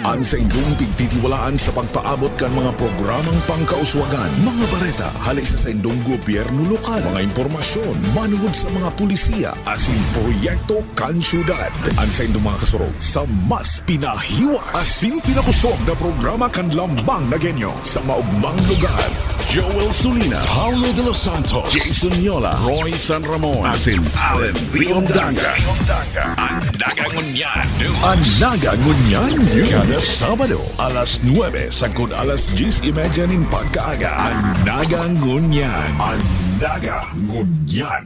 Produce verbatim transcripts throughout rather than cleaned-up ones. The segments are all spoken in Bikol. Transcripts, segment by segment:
An saindong pigtitiwalaan sa pagpaabot kan mga programang pangkauswagan, mga bareta hale sa saindong gobyerno lokal, mga impormasyon manungod sa mga pulisiya asin proyekto kan syudad. An saindong mga kasurog sa mas pinahiwas asin pinakosog na programa kan Lambang na Genyo sa maogmang lugar. Joel Sulina, Paulo de los Santos, Jason Yola, Roy San Ramon, asin Allen Riondanga. An Naga Ngunyan News. An Naga Ngunyan News. Kada Sabado, alas nuebe sagkod alas dyes y media nin pagkaaga. An Naga Ngunyan. An Naga Ngunyan.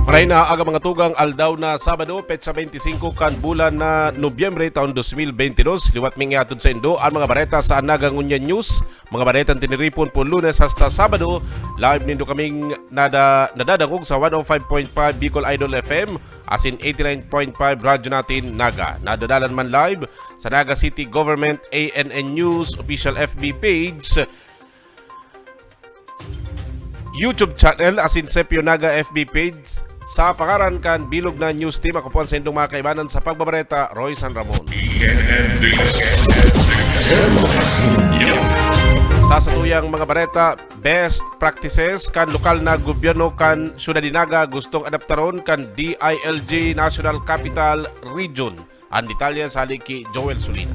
Maray na aga, mga tugang, aldaw na Sabado, petsa bente singko kan bulan na Nobyembre, taon dos mil bente dos. Liwat ming ihatod saindo an mga bareta sa An Naga Ngunyan News. Mga baretang tiniripon po Lunes hasta Sabado, live nindo kaming nada-, nadadangog sa one oh five point five Bicol Idol F M asin eighty-nine point five Radyo Natin Naga. Nadadalan man live sa Naga City Government A N N News official F B page, YouTube channel asin Sepio Naga F B page. Sa pangaran kan bilog na news team, ako po ang saindong mga kaibanan sa pagbabareta, Roy San Ramon. Sa satuyang mga bareta, best practices kan lokal na gobyerno kan Syudad de Naga gustong adaptaron kan D I L G National Capital Region. An detalye sa hali ki Joel Sulina.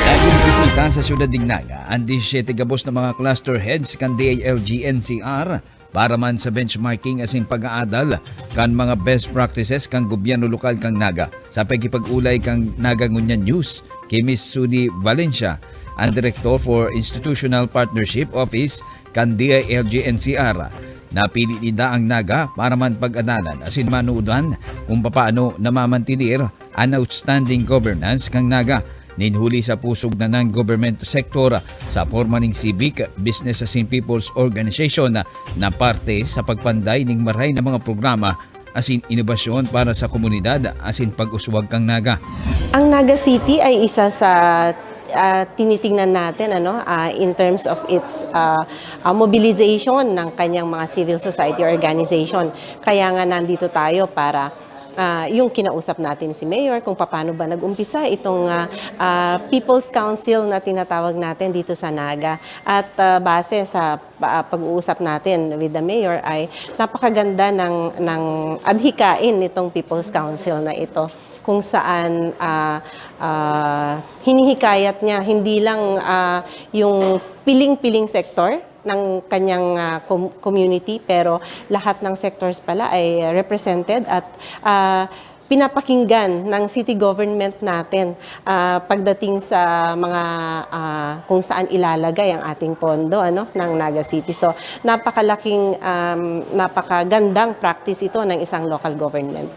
Nagbisita sa Syudad de Naga an disisiete gabos na mga cluster heads kan D I L G N C R para man sa benchmarking asin pag-aadal kan mga best practices kan gobyerno lokal kan Naga. Sa pakikipag-olay kan Naga Ngunyan News ki Miss Sudi Valencia, an Director for Institutional Partnership Office kan D I L G N C R, napili ninda an Naga para man pag-adalan asin manudan kung papaano namamantener an outstanding governance kan Naga, nin huli sa pusog na non-government sector sa porma nin civic, business asin people's organization na parte sa pagpanday nin maray na mga programa asin inobasyon para sa komunidad asin pag-uswag kan Naga. Ang Naga City ay isa sa, ah, tinitingnan natin, ano, ah, in terms of its, ah, ah, mobilization ng kanyang mga civil society organization. Kaya nga nandito tayo para, ah, yung kinausap natin si Mayor kung paano ba nag-umpisa itong, ah, ah, People's Council na tinatawag natin dito sa Naga. At, ah, base sa pa-, pag-uusap natin with the mayor ay napakaganda ng, ng adhikain nitong People's Council na ito, kung saan, ah, ah, hinihikayat niya hindi lang, ah, yung piling-piling sektor ng kanyang, ah, com-, community, pero lahat ng sectors pala ay represented at, ah, pinapakinggan ng city government natin, ah, pagdating sa mga, ah, kung saan ilalagay ang ating pondo, ano, ng Naga City. So, napakalaking, um, napakagandang practice ito ng isang local government.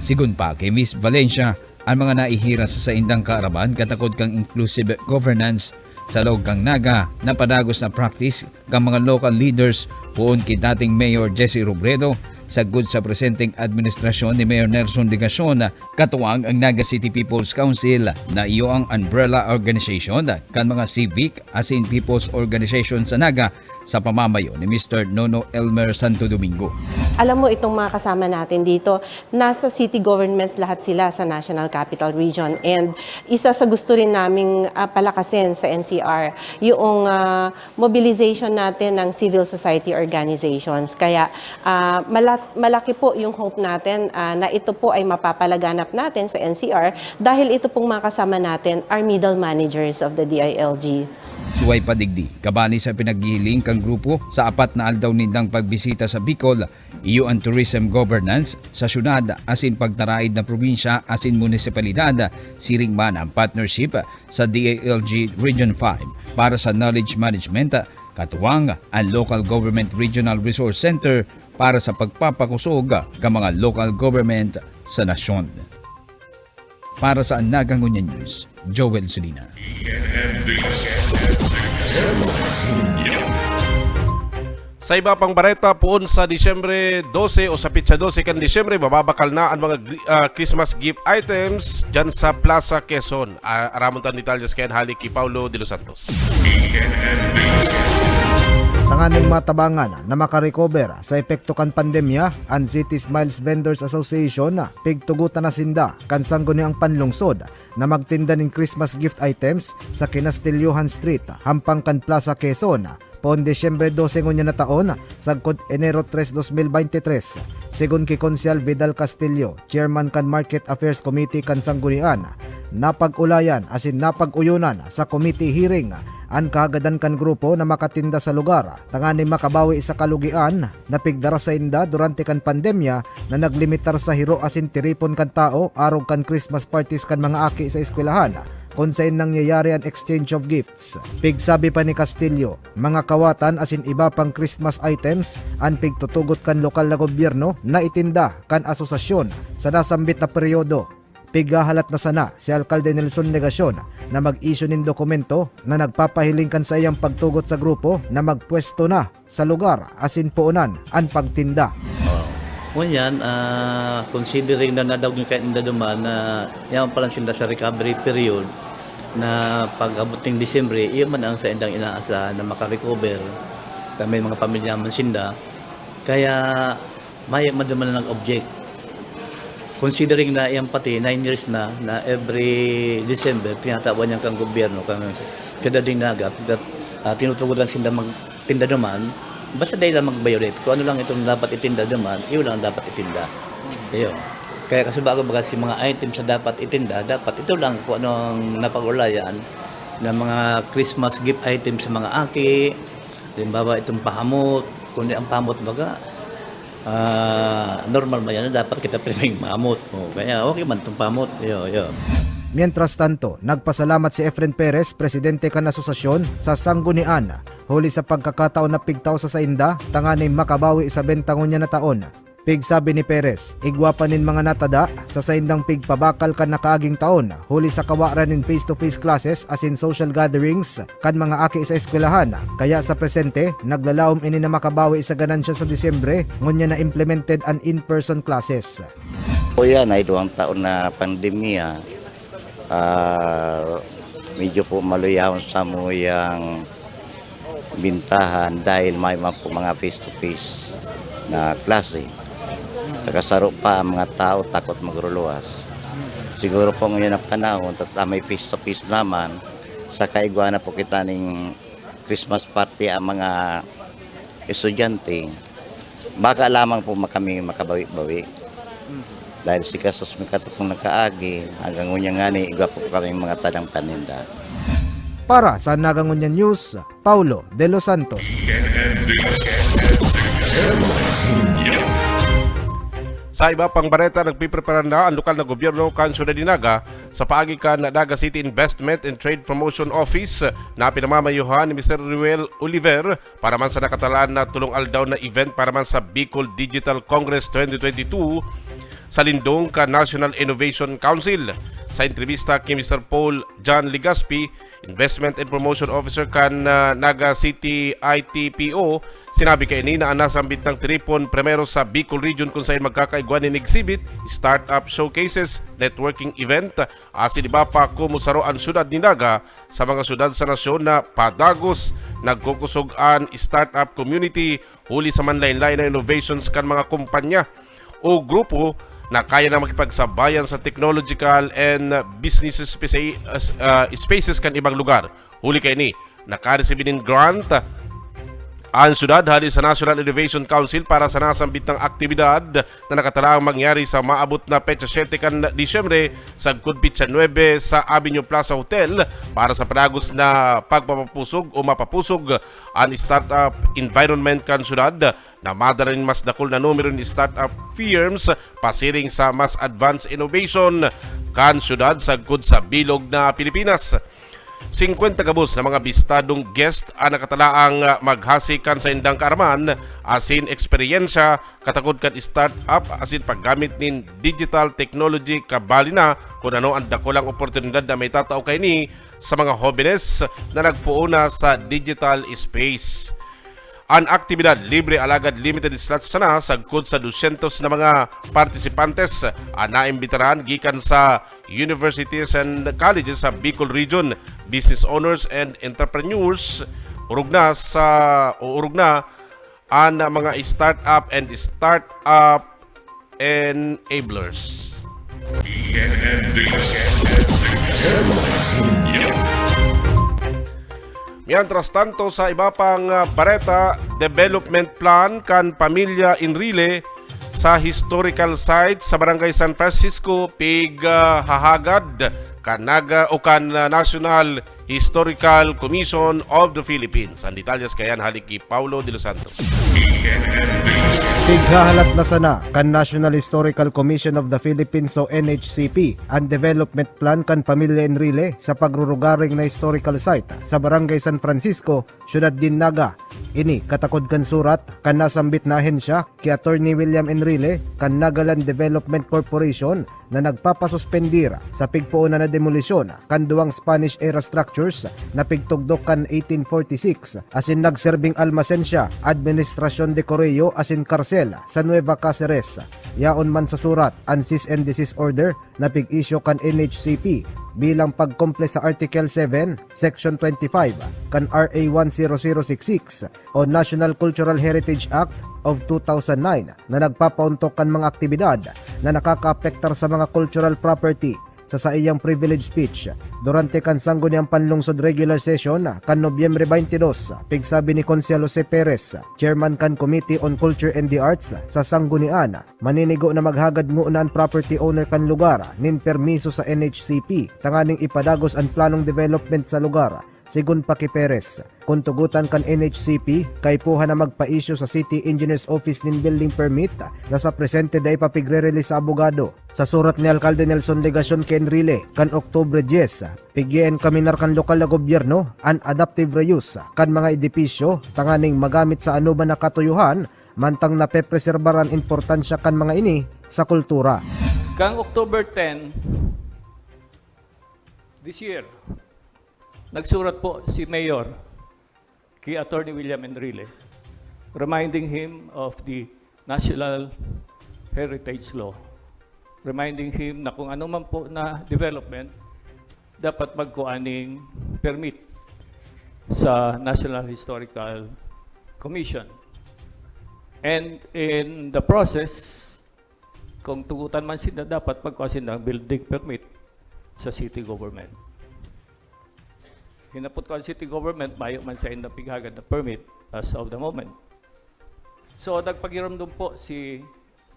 Sigon pa ki Miss Valencia, an mga naihira sa saindang kaaraman katakod kan inclusive governance sa laog kan Naga na padagos na practice kan mga local leaders poon ki dating Mayor Jesse Robredo, sagkod sa presenteng administrasyon ni Mayor Nelson Legacion, katuwang ang Naga City People's Council na iyo ang umbrella organization kan mga civic asin people's organization sa Naga sa pamamayo ni Mister Nono Elmer Santo Domingo. Alam mo, itong mga kasama natin dito, nasa city governments lahat sila sa National Capital Region, and isa sa gusto rin naming, ah, palakasin sa N C R, yung, ah, mobilization natin ng civil society organizations. Kaya, ah, mala-, malaki po yung hope natin, ah, na ito po ay mapapalaganap natin sa N C R dahil ito pong mga kasama natin are middle managers of the D I L G. Suway pa digdi, kabali sa pinaghihiling kan grupo sa apat na aldaw nindang pagbisita sa Bicol, iyo ang tourism governance sa syudad asin pagtaraid na probinsya asin munisipalidad, siring man ang partnership sa D I L G Region five para sa knowledge management, katuwang ang Local Government Regional Resource Center para sa pagpapakosog kan mga local government sa nasyon. Para sa Naga Ngunyan News, Joel Sulina. Sa iba pang bareta, poon sa Disyembre dose o sa petsa dose kan Disyembre, mababakal na ang mga gri-, ah, Christmas gift items dyan sa Plaza Quezon. Ah, aramon tan detalles kayan hali ki Paulo de los Santos. Tanganing matabangan na makarecover sa epekto kan pandemya, an City Smiles Vendors Association, pigtugotan na sinda kan sangguniang panlungsod na magtinda nin Christmas gift items sa Kinastilyohan Street, hampang kan Plaza Quezon, poon Disyembre dose ngunyan na taon, sagkod Enero tres, dos mil bente tres. Segun ki Konsehal Vidal Castillo, Chairman kan Market Affairs Committee kan Sanggunian, napag-ulayan asin napag-uyonan sa committee hearing an kahagadan kan grupo na makatinda sa lugar tanganing makabawi sa kalugian na pigdara sainda durante kan pandemya na naglimitar sa hiro asin tiripon kan tao arog kan Christmas parties kan mga aki sa eskwelahan, kun saen nangyayari an exchange of gifts. Pigsabi pa ni Castillo, mga kawatan asin iba pang Christmas items an pigtutugot kan lokal na gobyerno na itinda kan asosasyon sa nasambit na peryodo. Pighahalat na sana si Alkalde Nelson Legacion na mag-issue nin dokumento na nagpapahiling kan saiyang pagtugot sa grupo na magpwesto na sa lugar asin poonan an pagtinda. Oh. Ngunyan, ah, considering na nadagog yung kainda duman na yaman pa lang sinda sa recovery period, na pag-abot ning Disyembre, iyo man ang saindang inaasahan na makarecover. Ta may mga pamilya man sinda. Kaya mayo man duman na nag-object. Considering na iyan pati nine years na, na every December, tinatawan niyan kan gobyerno, kan siyudad nin Naga, that, ah, tinutugotan sinda magtinda duman, basta dai lang mag-violate. Kung ano lang itong dapat itinda duman, iyo lang ang dapat itinda. Iyo. Kaya kasubago baga si mga items na dapat itinda, dapat ito lang kung ano ang napag-ulayan na mga Christmas gift items sa mga aki, halimbawa itong pahamot, kundi ang pahamot baga, ah, normal man yan na dapat kita pirming mahamot. O, kaya okay man itong pahamot. Iyo, iyo. Mientras tanto, nagpasalamat si Efren Perez, presidente kan asosasyon, sa Sanggunian, huli sa pagkakataon na pigtao sa sainda tanganing makabawi sa benta ngunyan na taon. Pigsabi ni Perez, igwa pa nin mga natada sa saindang pigpabakal kan nakaaging taon, huli sa kawaran nin face-to-face classes asin social gatherings kan mga aki sa eskwelahan. Kaya sa presente, naglalaom ini na makabawi sa ganansya sa Disyembre, ngunyan na implemented an in-person classes. O yan ay duwang taon na pandemya. Ah, medyo po maluyahon samuyang bintahan dahil may mga po mga face-to-face na klase. Saka saro pa ang mga tao takot magruluwas. Siguro po ngayon ang panahon, tat-, ah, may face-to-face naman, saka igwa na po kita ning Christmas party ang mga estudyante. Baka lamang po ma-, kami makabawi-bawi. Dahil si Kasos may katapong nakaagi, hanggang ngunyan ngani, igwa po kami mga tadang paninda. Para sa Naga Ngunyan News, Paulo de los Santos. Sa iba pang bareta, nagpiprepara na ang lokal na gobyerno kan Syudad nin Naga sa paagi kan Naga City Investment and Trade Promotion Office na pinamamayohan ni Mister Ruel Oliver para man sa nakatalaan na tolong aldaw na event para man sa Bicol Digital Congress twenty twenty-two sa lindong kan National Innovation Council. Sa entrebista ki Mister Paul John Legaspi, Investment and Promotion Officer kan, ah, Naga City I T P O, sinabi kaini na an nasambit na tiripon primero sa Bicol Region, kun saen magkakaigwa nin exhibit, startup showcases, networking event, asin iba pa, komo saro an syudad nin Naga sa mga syudad sa nasyon na padagos nagkukosog an startup community huli sa manlaen-laen na innovations kan mga kompanya o grupo na kaya na makipagsabayan sa technological and business space, ah, spaces kan ibang lugar. Huli kaini, nakaresibi nin grant an syudad hali sa National Innovation Council para sa nasambit na aktibidad na nakatalaang mangyari sa maabot na petsa siyete kan Disyembre, sagkod petsa nuebe sa Avenue Plaza Hotel para sa padagos na pagpapapusog o mapapusog an startup environment kan syudad na madara nin mas dakul na numero nin startup firms pasiring sa mas advanced innovation kan syudad sagkod sa bilog na Pilipinas. Singkwenta gabos na mga bistadong guest an nakatalaang maghasi kan saindang kaaraman asin eksperyensya katakod kan startup asin paggamit nin digital technology, kabali na kun ano an dakulang oportunidad na maitatao kaini sa mga hobenes na nagpoon na sa digital space. An aktibidad libre alagad limited slots sana sagkod sa dosyentos na mga partisipantes an naimbitaran gikan sa universities and colleges sa Bicol Region, business owners and entrepreneurs, Orog na sa, o orog na an mga startup and startup enablers. Mientras tanto, sa iba pang, ah, bareta, development plan kan pamilya Enrile sa historical site sa Barangay San Francisco, pig, ah, hahagad kan Naga o kan, ah, National Historical Commission of the Philippines. Ang detalyes kayan hali ki Paulo de los Santos. Pighahalat na sana kan National Historical Commission of the Philippines o N H C P an development plan kan pamilya Enrile sa pagrurugaring na historical site sa Barangay San Francisco, Syudad nin Naga. Ini katakod kan surat kan nasambit na ahensya ki Attorney William Enrile kan Nagaland Development Corporation na nagpapasuspender sa pigpoon na demolisyon kan duwang Spanish-era structures na pigtugdok kan eighteen forty-six asin nagserbing almasen siya, administrasyon de koreo asin karsel sa Nueva Caceres. Yaon man sa surat an cease and desist order na pig-issue kan N H C P bilang pagkumple sa Article seven, Section twenty-five kan R A one zero zero six six o National Cultural Heritage Act of two thousand nine na nagpapaontok kan mga aktibidad na nakakaapektar sa mga cultural property. Sa saiyang privilege speech durante kan sangguniang panlungsod regular session kan Nobyembre twenty-two, pigsabi ni Konsehal Jose Perez, chairman kan Committee on Culture and the Arts sa Sanggunian, maninigo na maghagad ngona an property owner kan lugar nin permiso sa N H C P tanganing ipadagos an planong development sa lugar. Sigon pa ki Perez, kun tugotan kan N H C P, kaipuhan na magpa-issue sa City Engineer's Office nin building permit na sa presente dai pa pigre-release sa abogado. Sa surat ni Alkalde Nelson Legacion ki Enrile kan Oktubre dyes, pig-e-enkaminar kan lokal na gobyerno an adaptive reuse kan mga edipisyo tanganing magamit sa anoman na katuyohan, mantang napepreserbar an importansya kan mga ini sa kultura. Kan October ten this year, nagsurat po si Mayor ki Attorney William Enrile, reminding him of the National Heritage Law, reminding him na kung ano man po na development, dapat magkuha ning permit sa National Historical Commission. And in the process, kung tugutan man sinda, dapat magkuha sinda ng building permit sa city government. Hinapot ko ang city government, mayo man sainda pighagad na permit as of the moment. So, nagpagiramdom po si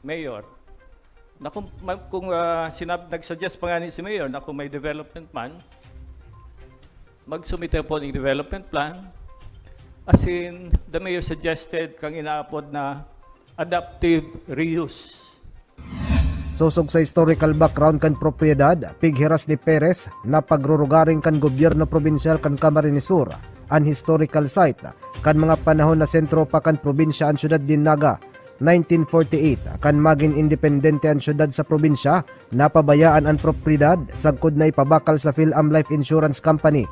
Mayor na kung, ma-, kung, ah, sinab-, nag-suggest pa nga ni si Mayor na kung may development man, magsumite po ng development plan. As in, the Mayor suggested kang inaapod na adaptive reuse. Sosog sa historical background kan propiedad, pighiras ni Perez na pagrurugaring kan gobyerno probinsyal kan Camarines Sur an historical site kan mga panahon na sentro pa kan probinsya an siyudad nin Naga. Nineteen forty-eight, kan magin independente an siyudad sa probinsya, napabayaan an propiedad sagkod na ipabakal sa PhilAm Life Insurance Company.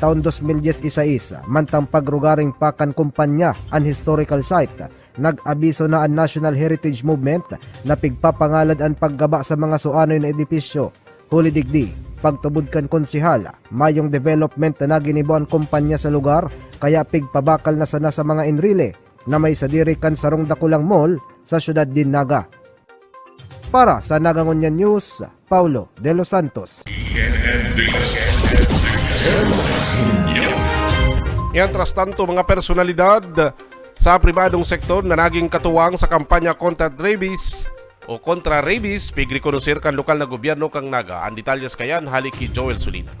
Taon dos mil dyes y seis, mantang pagrugaring pa kan kumpanya an historical site, nag-abiso na an National Heritage Movement na pigpapangalad an paggaba sa mga suanoy na edipisyo. Huli digdi, pagtubod kan konsehal, mayong development na naginibo an kumpanya sa lugar, kaya pigpabakal na sana sa mga Enrile na may sadiri kan sarong dakulang mall sa siyudad nin Naga. Para sa Naga Ngunyan News, Paulo de los Santos. Mientras tanto, mga personalidad sa pribadong sektor na naging katuwang sa kampanya kontra rabies o kontra rabies, pigrekonoser kan lokal na gobyerno kan Naga. Ang detalyes kayan hali ki Joel Solina.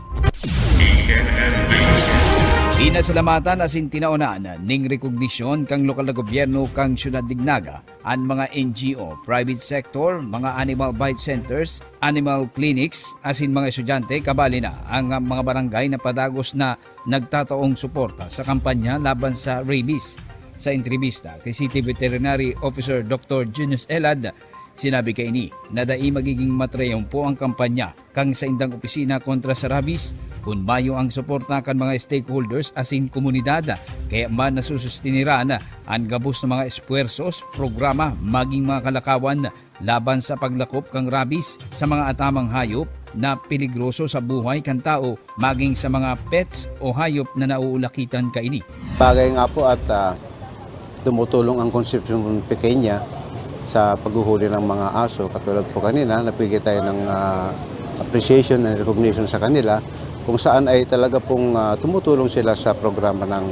Pinasalamatan asin tinaonan ning rekognisyon kan lokal na gobyerno kan siyudad nin Naga an mga N G O, private sector, mga animal bite centers, animal clinics, asin mga estudyante, kabali na ang mga barangay na padagos na nagtataong suporta sa kampanya laban sa rabies. Sa entrebista kay City Veterinary Officer Doktor Junius Elad, sinabi kaini na dai magiging matrayumpo ang kampanya kan saindang opisina kontra sa rabies kun mayo ang suporta kan mga stakeholders asin komunidad, kaya man nasusustiniran an gabos na mga espuwersos, programa, maging mga kalakawan laban sa paglakop kan rabies sa mga atamang hayop na peligroso sa buhay kan tawo, maging sa mga pets o hayop na nauulakitan kaini. Bagay nga po at ah, tumutulong ang Concepcion Pequeña sa paghuhuli ng mga aso. Katulad po kanina, nagbigay tayo ng ah, appreciation and recognition sa kanila kung saan ay talaga pong ah, tumutulong sila sa programa ng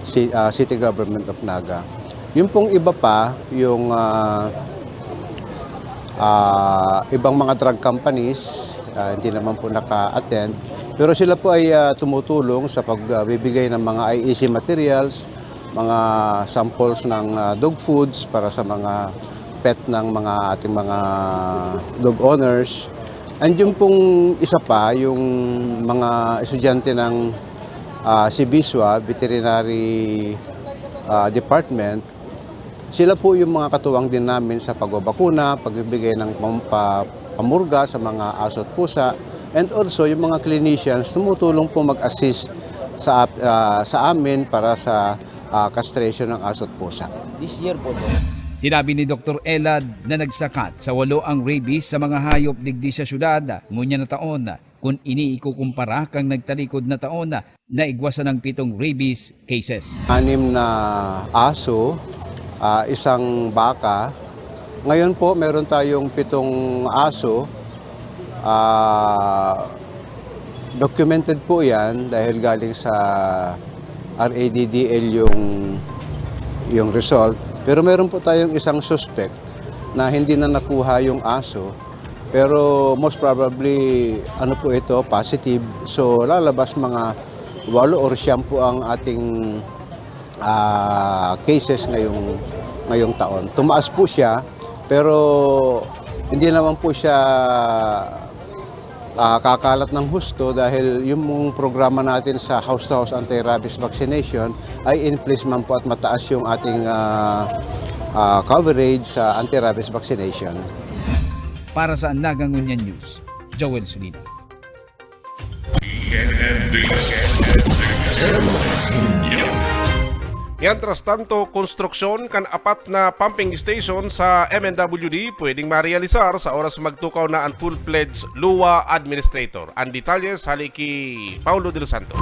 ci- ah, City Government of Naga. Yung pong iba pa, yung ah, ah, ibang mga drug companies, ah, hindi naman po naka-attend, pero sila po ay ah, tumutulong sa pagbibigay ng mga I E C materials, mga samples ng ah, dog foods para sa mga pet ng mga ating mga dog owners. And yung pong isa pa, yung mga estudyante ng ah, CBSUA, Veterinary ah, Department, sila po yung mga katuwang din namin sa pagbabakuna, pagbibigay ng pam- pa- pamurga sa mga aso at pusa, and also yung mga clinicians tumutulong po mag-assist sa ap- ah, sa amin para sa ah, castration ng aso at pusa. This year po, sir. Sinabi ni Doktor Elad na nagsakat sa walo ang rabies sa mga hayop digdi sa syudad ngunyan na taon. Kun ini ikukumpara kan nagtalikod na taon, naigwa sanang pitong rabies cases. Anim na aso, ah, isang baka. Ngayon po, meron tayong pitong aso. Ah, documented po yan dahil galing sa R A D D L yung, yung result. Pero meron po tayong isang suspect na hindi na nakuha yung aso. Pero most probably, ano po ito, positive. So lalabas mga walo or siyam po ang ating ah, cases ngayong, ngayong taon. Tumaas po siya, pero hindi naman po siya ah, kakalat ng husto dahil yung mong programa natin sa house-to-house anti-rabies vaccination ay in place man po at mataas yung ating ah, ah, coverage sa anti-rabies vaccination. Para sa Naga Ngunyan News, Joel Solina. Mientras tanto, konstruksyon kan apat na pumping station sa M N W D pwedeng marealisar sa oras magtukaw na an full-fledged LUWA administrator. An detalye hale ki Paulo De Los Santos.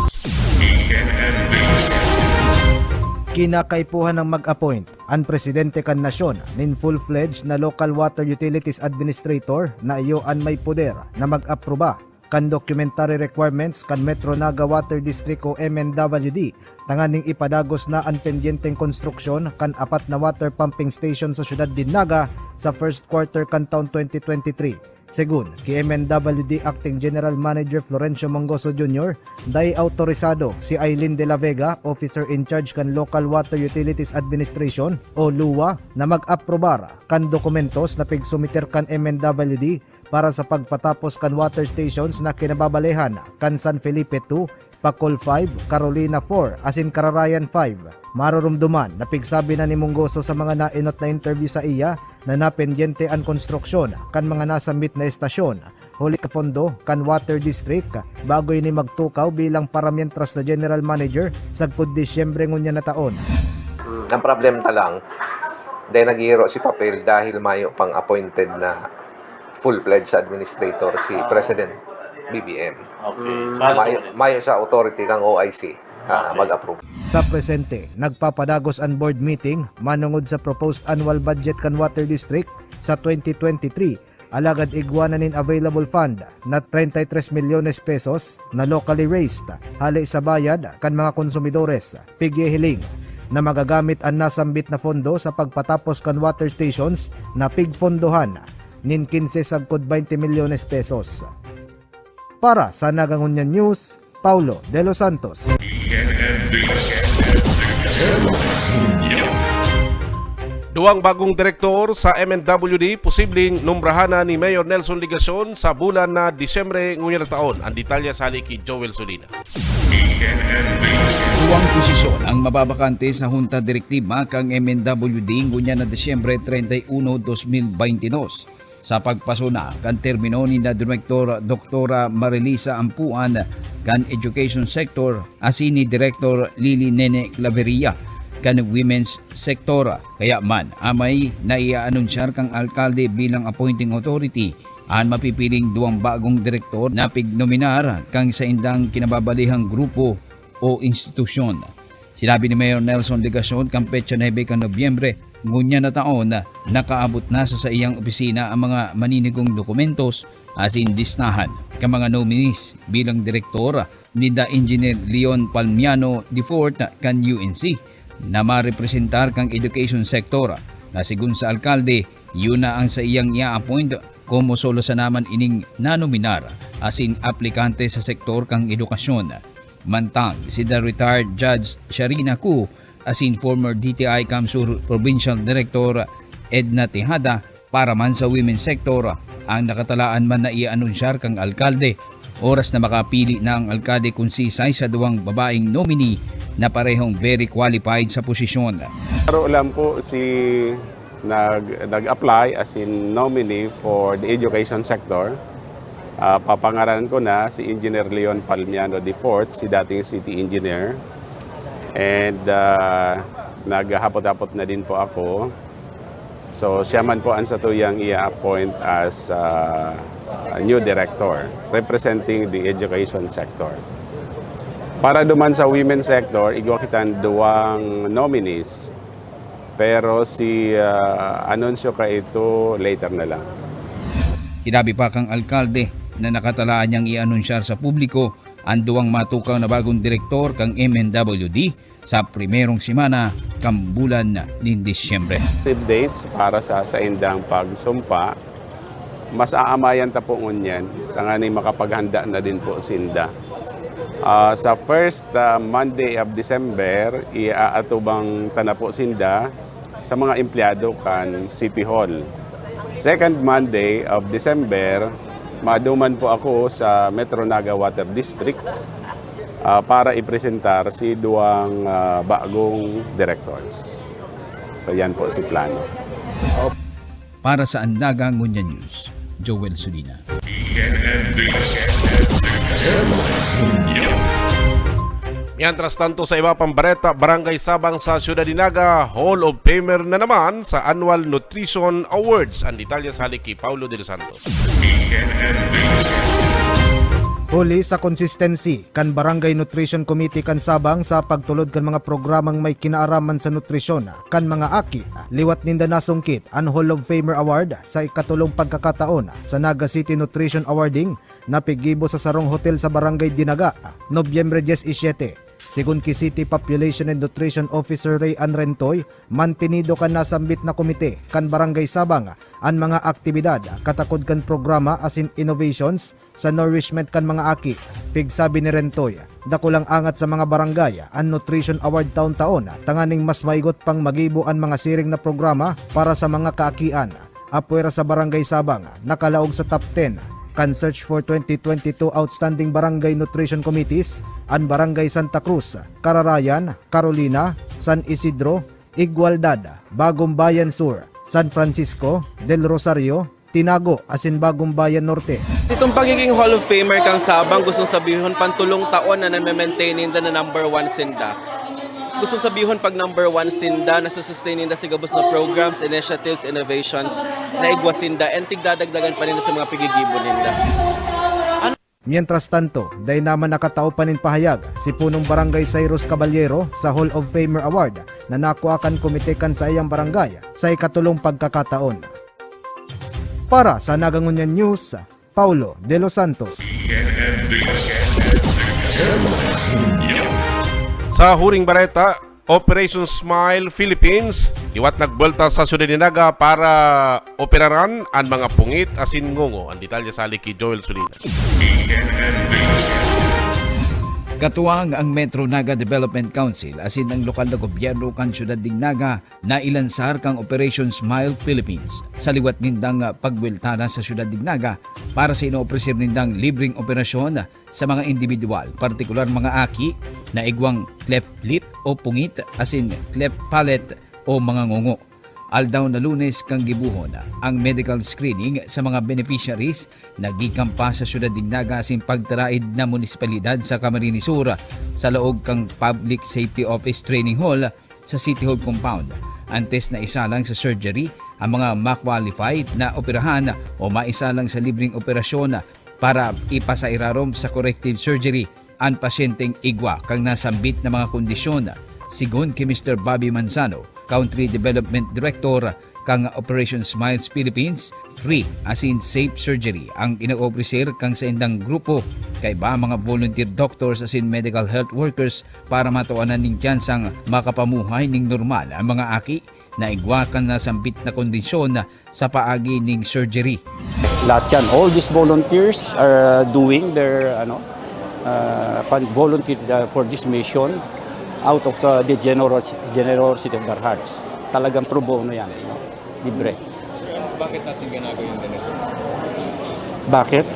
Kinakaipuhan na mag-appoint an presidente kan nasyon nin full-fledged na Local Water Utilities Administrator na iyo an may poder na mag-aproba kan documentary requirements kan Metro Naga Water District o M N W D tanganing ipadagos na an pendyenteng konstruksyon kan apat na water pumping station sa syudad nin Naga sa first quarter kan taon twenty twenty-three. Segun ki M N W D Acting General Manager Florencio Mongoso Junior, dai awtorisado si Aileen De La Vega, Officer in Charge kan Local Water Utilities Administration o LUWA, na mag-aprobar kan dokumentos na pigsumiter kan M N W D para sa pagpatapos kan water stations na kinababalehan kan San Felipe two, Pacol five, Carolina four, asin Cararayan five. Marurumduman na pigsabi na ni Mongoso sa mga naenot na interview saiya na napendyente an konstruksyon kan mga nasambit na estasyon, huli kan pondo kan Water District, bago ini magtukaw bilang paramientras na General Manager sagkod Disyembre ngunyan na taon. Ang problema ta lang, dai naghihiro si papel dahil mayo pang appointed na full-fledged administrator si President B B M. Okay. So, ano Mayo, po? Mayo sa authority kang O I C ah, mag-approve. Sa presente, nagpapadagos an board meeting manungod sa proposed annual budget kan Water District sa twenty twenty-three, alagad igwa na nin available fund na treinta y tres milyones pesos na locally raised hale sa bayad kan mga konsumidores. Pighihiling na magagamit an nasambit na pondo sa pagpatapos kan water stations na pigpondohan nin quince sagkod twenty milyones pesos. Para sa Naga Ngunyan News, Paulo De Los Santos. Duwang bagong direktor sa M N W D posibleng nombrahan na ni Mayor Nelson Legacion sa bulan na Disyembre ngunyan na taon. Ang detalye hale ki Joel Solina. Duwang posisyon ang mababakante sa Junta Direktiba kan M N W D ngunyan na Disyembre treinta y uno, dos mil veintidós. Sa pagpasuna kan termino ni na Direktor Doktora Marilisa Ampuan kan Education Sector asin ni Direktor Lily Nene Claveria kan women's sector. Kaya man, amay na i-aanunsyar kan alkalde bilang appointing authority an mapipiling duwang bagong direktor na pignominar kan saindang kinababalihang grupo o institusyon. Sinabi ni Mayor Nelson Legacion kan petsa nuebe kan Nobyembre, ngunyan na taon, nakaabot na sa saiyang opisina ang mga maninigong dokumentos asin listahan kan mga nominees bilang direktor ni da Engineer Leon Palmiano the fourth kan U N C na marepresentar kan education sector, na segun sa alkalde, iyo na ang saiyang i-a-appoint komo solo sana man ining nanominar asin aplikante sa sektor kan edukasyon. Mantang si the retired Judge Sharina Ku asin former D T I CamSur Provincial Director Edna Tejada, para man sa women's sector, ang nakatalaan man na i-anunsyar kan alkalde oras na makapili na ang alkalde kun sisay sa duwang babaeng nominee na parehong very qualified sa posisyon. Pero alam po si nag, nag-apply as in nominee for the education sector. Ah, papangaranan ko na si Engineer Leon Palmiano the fourth, si dating city engineer. And ah, naghahapot-hapot na din po ako. So siya man po ang satuyang i-appoint as ah, a new director representing the education sector. Para duman sa women sector, igwa kitang duwang nominees. Pero si ah, anunsyo ka ito later na lang. Sinabi pa kan alkalde na nakatalaan niyang i-anunsyar sa publiko an duwang matukaw na bagong direktor kan M N W D sa primerong semana kan bulan nin Disyembre. Dates para sa saindang pagsumpa, mas aamayan ta po ngunyan, tanganing makapaghanda na din po sinda. Ah, sa first ah, Monday of December, iaatubang ta na po sinda sa mga empleyado kan City Hall. Second Monday of December, maduman po ako sa Metro Naga Water District ah, para ipresentar si duwang ah, bagong directors. So yan po si plano. Para sa Andaga Ngunyan News, Joel Sulina. Mientras tanto, sa iba pang bareta, Barangay Sabang sa Siyudad de Naga, Hall of Famer na naman sa Annual Nutrition Awards. Ang detalye sa halik ki Paulo de los Santos. Huli sa consistency kan Barangay Nutrition Committee kan Sabang sa pagtulod kan mga programang may kinaaraman sa nutrisyon kan mga aki, liwat ninda nasungkit an Hall of Famer Award sa ikatulong pagkakataon sa Naga City Nutrition Awarding na piggibo sa sarong hotel sa Barangay Dinaga, Nobyembre diecisiete. Segun ki City Population and Nutrition Officer Ray Anrentoy, mantinido kan nasambit na komite kan Barangay Sabang an mga aktibidad katakod kan programa asin innovations sa nourishment kan mga aki. Pigsabi ni Rentoy, dakulang angat sa mga barangay an Nutrition Award taon-taon tanganing mas maigot pang magibo an mga siring na programa para sa mga kaakian. Apwera sa Barangay Sabang, nakalaog sa top ten kan Search for twenty twenty-two Outstanding Barangay Nutrition Committees an Barangay Santa Cruz, Cararayan, Carolina, San Isidro, Igualdad, Bagong Bayan Sur, San Francisco, Del Rosario, Tinago asin Bagong Bayan Norte. Itong pagiging Hall of Famer kang Sabang, gustong sabihon, pantulong taon na name-maintain ninda na number one sinda. Gustong sabihon, pag number one sinda, nasusustain ninda si gabos na programs, initiatives, innovations na igwa sinda, and tigdadagdagan pa ninda sa mga pigigibo ninda. Mientras tanto, dai naman nakatao pa nin pahayag si Punong Barangay Cyrus Caballero sa Hall of Famer Award na nakua kan komite kan saiyang barangay sa ikatulong pagkakataon. Para sa Nagangunyan News, Paulo de los Santos. Sa huring bareta, Operation Smile Philippines, liwat nagbuelta sa Siyudad de Naga para operaran an mga pungit asin ngongo. Ang detalye sa halik ki Joel Sulina. Katuwang ang Metro Naga Development Council asin ang lokal na gobyerno kan Siyudad de Naga na ilansar kang Operation Smile Philippines sa liwat nindang pagbuelta na sa Siyudad de Naga para sa inoofreser nindang libreng operasyon sa mga indibidwal, partikular mga aki na igwang cleft lip o pungit asin cleft palate o mga ngongo. Aldaw na Lunes kan gibohon ang medical screening sa mga beneficiaries na gikan pa sa Siyudad de Naga asin pagtaraid na munisipalidad sa Camarines Sur sa laog kan Public Safety Office Training Hall sa City Hall compound. Antes na isalang sa surgery ang mga ma-qualified na operahan o maisalang sa libreng operasyon para ipasairarom sa corrective surgery an pasyenteng igwa kan nasambit na mga kondisyon. Sigon ki Mister Bobby Manzano, Country Development Director kan Operation Smiles Philippines, free asin safe surgery ang inoobreser kan saindang grupo. Kaiba ang mga volunteer doctors asin medical health workers para matuanan nin tsansang makapamuhay nin normal ang mga aki na igwa kan nasambit na kondisyon sa paagi ning surgery. Lahat yan. All these volunteers are doing their, ano, uh, pan- volunteer uh, for this mission out of the, the generos- generosity of their hearts. Talagang pro bono yan. No? Libre. Bakit natin ginagawa yung ganito? Bakit?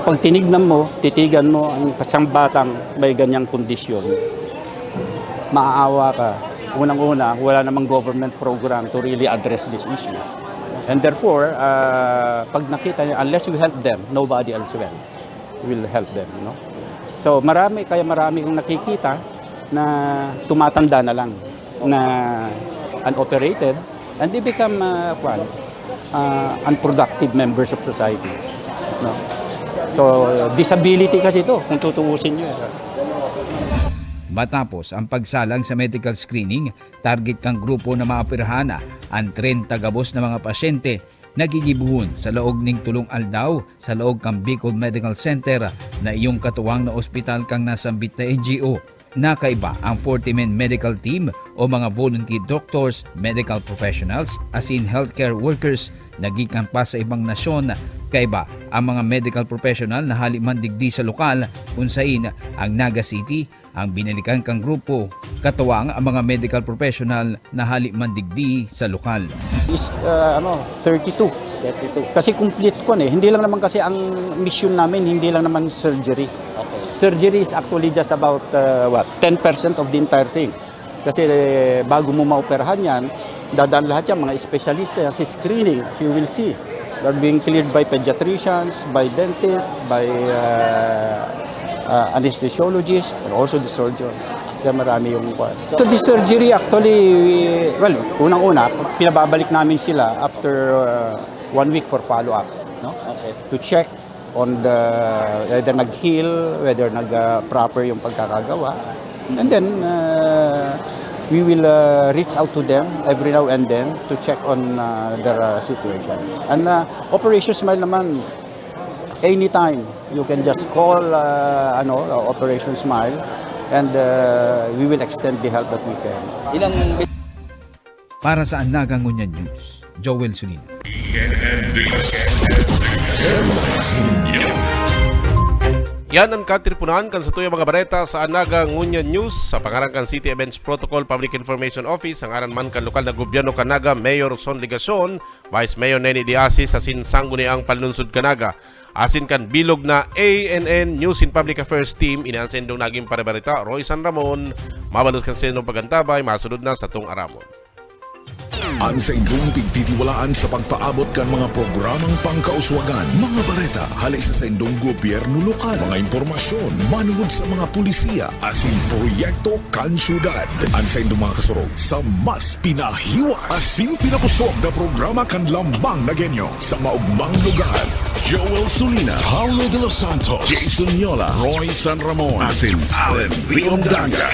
Pag tinignan mo, titigan mo ang isang batang may ganyang kondisyon, maaawa ka. Unang-una, wala namang government program to really address this issue. And therefore, uh, pag nakita niya, unless we help them, nobody else will, will help them. No? So marami, kaya marami kong nakikita na tumatanda na lang na unoperated and they become uh, kwan, uh, unproductive members of society. No? So, disability kasi ito, kung tutuusin nyo. Matapos ang pagsalang sa medical screening, target kan grupo na maoperahan an trenta gabos na mga pasyente na gigibohon sa laog ning tulong aldaw sa laog kan Bicol Medical Center na iyong katuwang na ospital kan nasambit na N G O. Nakaiba ang forty-man medical team o mga volunteer doctors, medical professionals, asin healthcare workers na gikan pa sa ibang nasyon. Kaiba ang mga medical professional na hali man digdi sa lokal, kun sain ang Naga City ang binalikan kan grupo, katuwang ang mga medical professional na hali man digdi sa lokal. Is, uh, ano, thirty-two. Kasi complete ko eh. Hindi lang naman kasi ang mission namin, hindi lang naman surgery. Surgery is actually just about uh, what, ten percent of the entire thing. Kasi eh, bago mo maoperahan yan, dadaan lahat yan, mga espesyalista yan, si screening, as you will see. They're being cleared by pediatricians, by dentists, by uh, uh, anesthesiologists, and also the surgeon. Kaya marami yung kwan. So the surgery actually, well, unang-una, pinababalik namin sila after uh, one week for follow-up. No? To check on the whether nag-heal, whether nag-proper yung pagkakagawa. And then, uh, we will uh, reach out to them every now and then to check on uh, their uh, situation. And uh, Operation Smile naman, anytime you can just call uh, ano, Operation Smile and uh, we will extend the help that we can. Ilang Para sa Anaga Ngunyan News, Joel Sulina. Yan ang katiriponan kan satuyang mga bareta sa Anaga Ngunyan News. Sa pangaran kan City Events Protocol Public Information Office, sa ngaran man kan lokal na gobyerno kan Naga, Mayor Son Legacion, Vice Mayor Neni Diasis, asin sangguniang panlunsod kan Naga, asin kan bilog na A N N News and Public Affairs Team, ini an saindong naging parebareta, Roy San Ramon. Mabalos kan saindong pag-antabay, masunod na satong aramon. Ang saindong pigtitiwalaan sa pagpaabot kan mga programang pangkauswagan, mga bareta hali sa saindong gobyerno lokal, mga impormasyon manungod sa mga pulisiya asin proyekto kan syudad. Ang saindong mga kasurog sa mas pinahiwas asin pinakosog na programa kan Lambang na Genyo sa maugmang lugar. Joel Sulina, Paulo de los Santos, Jason Yola, Roy San Ramon, asin Allen Riondanga.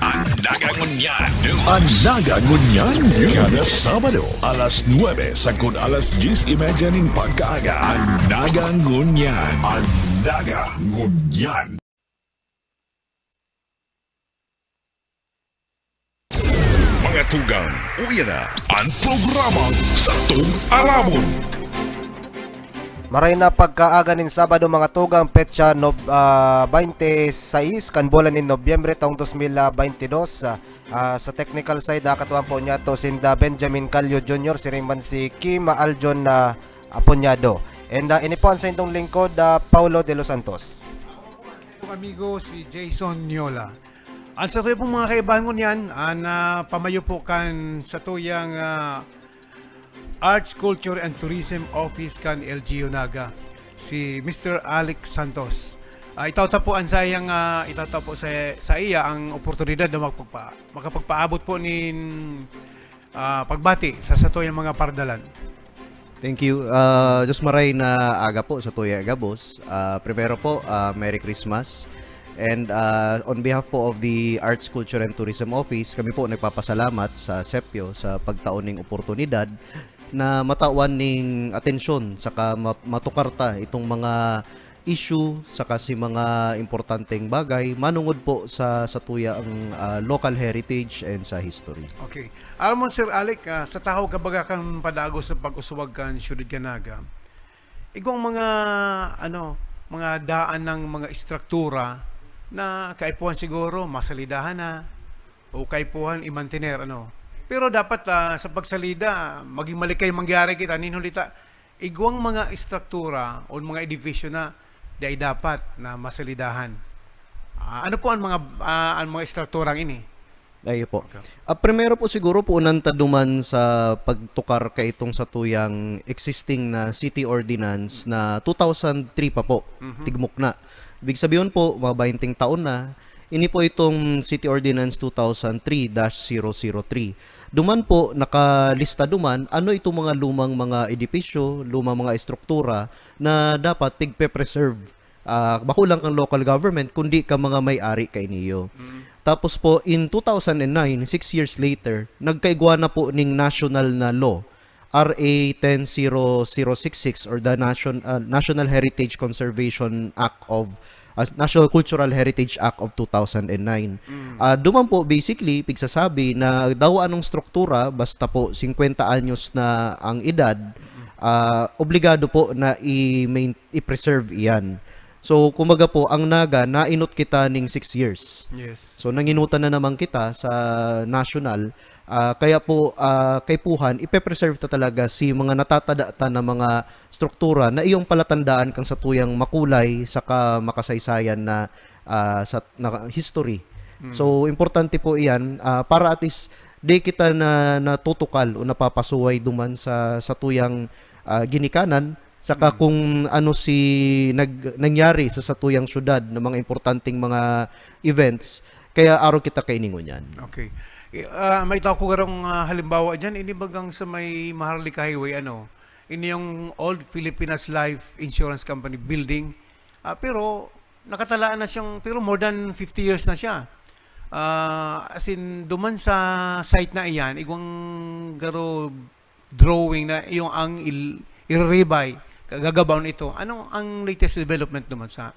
Ang Naga Ngunyan. Ang Naga Ngunyan. Kada Sabado, alas nuebe sagkod alas dyes y media nin pagkaaga. Ang Naga Ngunyan. Ang Naga Ngunyan. Mga tugang, uya na ang programang Satong Aramon. Maray na pagkaaga nin Sabado, mga tugang, petsa nob- ah, baynte sais kan bulan nin Nobyembre taong dos mil baynte dos. Ah, ah, sa technical side, nakatuwang po niya to sinda Benjamin Calio Junior, siring man si Kim Aljon na Aponyado. And ah, ini po ang saindong lingkod, ah, Paulo de los Santos. Amigo, si Jason Niola. Ang sa tuyo pong mga kaibahan ngunyan, ang ah, pamayo po kan sa tuyang ah, Arts, Culture and Tourism Office kan L G U Naga, si Mister Alex Santos. Ah, itao ta po ang sayang, ah, itao ta po sa, sa iya ang oportunidad na magpagpa-, makapagpaabot po nin, ah, pagbati sa satuyang mga pardalan. Thank you. Ah, Diyos maray na aga po sa tuya gabos. Ah, primero po, ah, Merry Christmas. And, ah, on behalf po of the Arts, Culture and Tourism Office, kami po nagpapasalamat sa sepyo sa pagtao ning oportunidad na matawan ning atensyon saka ma-, matukar ta itong mga issue saka si mga importanteng bagay manungod po sa, sa tuyang, ah, local heritage and sa history. Okay. Alam mo, Sir Alec, ah, sa tahaw ka baga kan padagos sa pag-uswag kan siyudad kan Naga, igwang mga, ano, mga daan ng mga estruktura na kaipuhan siguro masalidahan na o kaipuhan i-mantener, ano. Pero dapat, ah, sa pagsalida, maging malikay mangyari kita, nin huli ta, igwang mga estruktura o mga edifisyo na dai dapat na masalidahan. Ah, ano po ang mga, ah, ang mga estrukturang ini? Ayo po. Okay. Ah, primero po siguro po, unan ta duman sa pagtukar kaitong satuyang existing na city ordinance na two thousand three pa po, Mhm. tigmok na. Ibig sabihin po, mga bainting taon na. Ini po itong City Ordinance two thousand three dash zero zero three. Duman po, nakalista duman, ano itong mga lumang mga edipisyo, lumang mga estruktura na dapat pigpe-preserve. Ah, bako lang kang local government, kundi ka mga may-ari kainiyo. Mm. Tapos po, in two thousand and nine, six years later, nagkaigwa na po ning national na law, R A ten zero zero six six, or the Nation-, ah, National Heritage Conservation Act of, ah, National Cultural Heritage Act of two thousand and nine. Mm. Ah, duman po, basically, pigsasabi na daw anong struktura, basta po singkwenta anyos na ang edad, Mm. ah, obligado po na i-main-, i-preserve iyan. So, kumbaga po, ang Naga, nainot kita ning six years. Yes. So, nanginutan na naman kita sa national. Ah, kaya po, ah, kaipuhan, ipe-preserve ta talaga si mga natatada ta na mga struktura na iyong palatandaan kang satuyang makulay saka makasaysayan na, ah, sa, na history. Mm. So, importante po iyan, ah, para at least di kita na natutukal o napapasuway duman sa, sa tuyang, ah, ginikanan, saka Mm. kung ano si nag-, nangyari sa satuyang syudad na mga importanteng mga events, kaya arog kita kaini ngunyan. Okay. Eh, ah, may tao ko garong, ah, halimbawa diyan, ini bagang sa may Maharlika Highway, ano, ini yung Old Filipinas Life Insurance Company building. Ah, pero nakatalaan na siyang, pero more than fifty years na siya. Ah, as in, duman sa site na iyan, igwang garo drawing na iyong ang il-, iriribay, gagabaon ito. Anong ang latest development naman sa,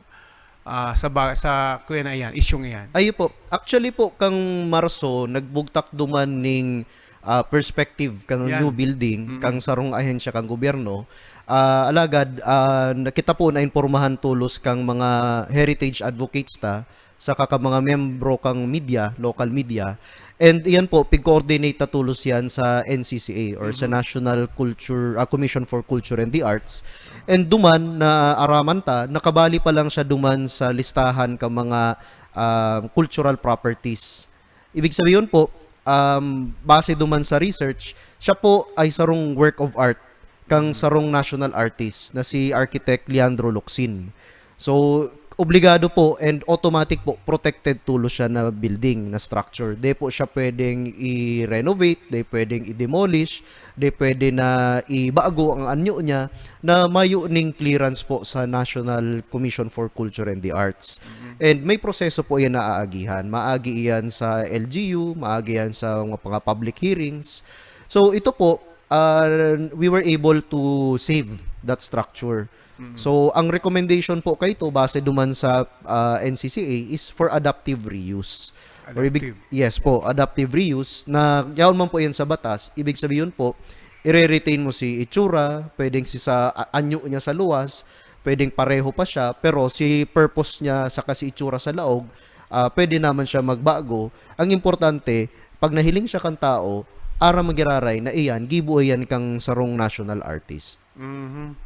ah, sa ba-, sa kuya na iyan, isyung iyan? Ayo po. Actually po, kang Marso, nagbugtak duman ning, ah, perspective kang Yan. new building, Mm. kang sarong ahensya kang gobyerno. Ah, alagad, ah, na-, kita po naimpormahan tolos kang mga heritage advocates ta, saka ka mga miyembro kang media, local media. And iyan po, pig-coordinate ta tolos yan sa N C C A or sa Mhm. National Culture, ah, Commission for Culture and the Arts. And duman, naaraman ta, nakabali pa lang siya duman sa listahan ka mga, ah, cultural properties. Ibig sabihin po, um, base duman sa research, siya po ay sarong work of art kang sarong national artist na si Architect Leandro Locsin. So, obligado po and automatic po, protected tolos siya na building, na structure. Di po siya pwedeng i-renovate, di pwedeng i-demolish, di pwede na ibago ang anyo niya na mayo ning clearance po sa National Commission for Culture and the Arts. Mhm. And may proseso po yan na aagihan. Maagi iyan sa L G U, maagi iyan sa mga, mga public hearings. So, ito po, ah, we were able to save that structure. Mm. So, ang recommendation po kay ito, base duman sa, ah, N C C A, is for adaptive reuse. Or ibig, Adaptive. yes po, adaptive reuse, na yaon man po yan sa batas, ibig sabihin po, ire-retain mo si itsura, pwedeng si sa a-, anyo niya sa luwas, pwedeng pareho pa siya, pero si purpose niya saka si itsura sa laog, ah, pwede naman siya magbago. Ang importante, pag nahiling siya kan tao, aram man giraray na iyan, gibo iyan kang sarong national artist. Mhm.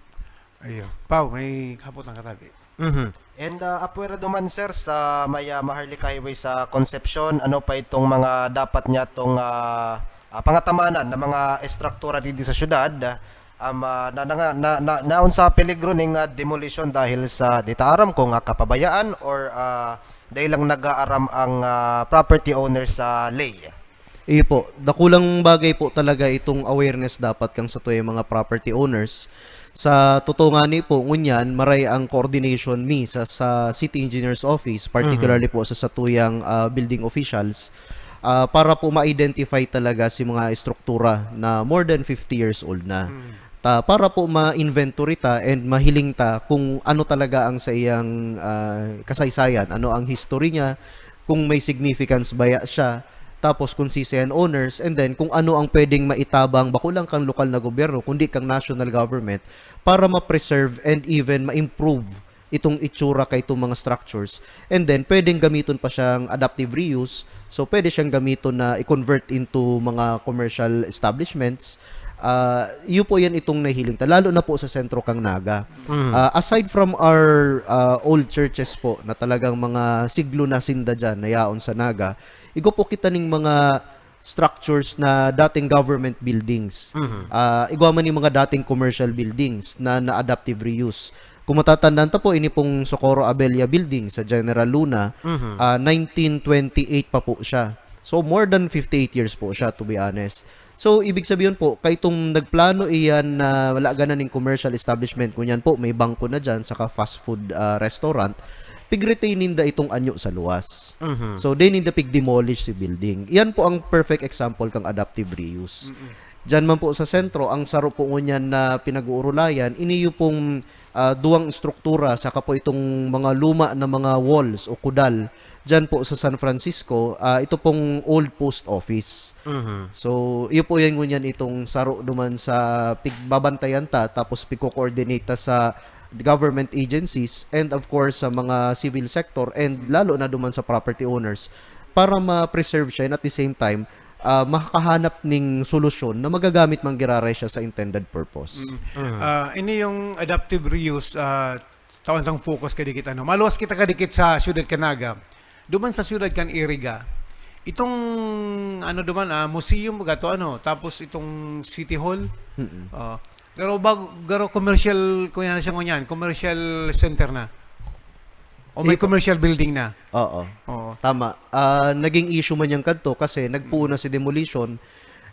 Ayun. Pao, may hapot lang katabi. Mhm. And, ah, apwera duman, sir, sa may, ah, Maharlika Highway sa Concepcion, ano pa itong mga dapat niya tong, ah, ah, pangatamanan na mga estruktura didi sa syudad, Ama, na, na, na, na, naon sa peligro ning, ah, demolition dahil sa, di ta aram kung, ah, kapabayaan or, ah, dahil lang nag-aaram ang, ah, property owner sa lay. Iyo po, dakulang bagay po talaga itong awareness dapat kang satuyang mga property owners. Sa totoo nga ni po, ngunyan, maray ang coordination mi sa, sa City Engineers Office, particularly po sa satuyang, ah, building officials, ah, para po ma-identify talaga si mga estruktura na more than fifty years old na. Ta, para po ma-inventory ta and mahiling ta kung ano talaga ang sa iyang, ah, kasaysayan, ano ang history niya, kung may significance baya siya, tapos kung sisay an owners, and then kung ano ang pwedeng maitabang, bako lang kang lokal na gobyerno, kundi kang national government, para ma-preserve and even ma-improve itong itsura kay itong mga structures. And then, pwedeng gamiton pa siyang adaptive reuse. So, pwede siyang gamiton na i-convert into mga commercial establishments. Ah, iyo po yan itong nahiling ta, lalo na po sa sentro kang Naga. Mhm. Ah, aside from our, ah, old churches po, na talagang mga siglo na sinda dyan, na yaon sa Naga, igwa po kita ning mga structures na dating government buildings. Mhm. Ah, igwa man yung mga dating commercial buildings na na-adaptive reuse. Kung matatandaan ta po, ini pong Socorro Abella Building sa General Luna, Mhm. ah, nineteen twenty-eight pa po siya. So, more than fifty-eight years po siya, to be honest. So, ibig sabihin po, kaitong nagplano iyan na wala ganan ning commercial establishment, ngunyan po, may bangko na dyan, saka fast food, ah, restaurant, pig-retain ninda itong anyo sa luwas. Mhm. So, di ninda pig-demolish si building. Yan po ang perfect example kang adaptive reuse. Mm-mm. Diyan man po sa sentro, ang saro po ngunyan na pinag-uurulayan, ini yung pong, ah, duwang estruktura, saka po itong mga luma na mga walls o kudal. Diyan po sa San Francisco, ah, ito pong old post office. Mhm. So, iyo po yan ngunyan itong saro duman sa pigbabantayan ta, tapos pigko-coordinate ta sa government agencies, and of course, sa mga civil sector, and lalo na duman sa property owners, para ma-preserve siya, and at the same time, ah, makakahanap ning solusyon na magagamit man giraray siya sa intended purpose. Mm. Mhm. Ah, ini yung adaptive reuse, ah, tawan sang focus ka dikit, ano. Maluwas kita ka dikit sa siyudad kan Naga. Duman sa siyudad kan Iriga, itong, ano duman, ah, museum, baga to, ano, tapos itong City Hall. Mm-mm. Oh. Pero bag-, pero commercial, kung yan siya ngunyan, commercial center na. O may Ito. commercial building na. Oo. Oo. Tama. Ah, naging issue man yan kadto kasi nagpuon na si demolition.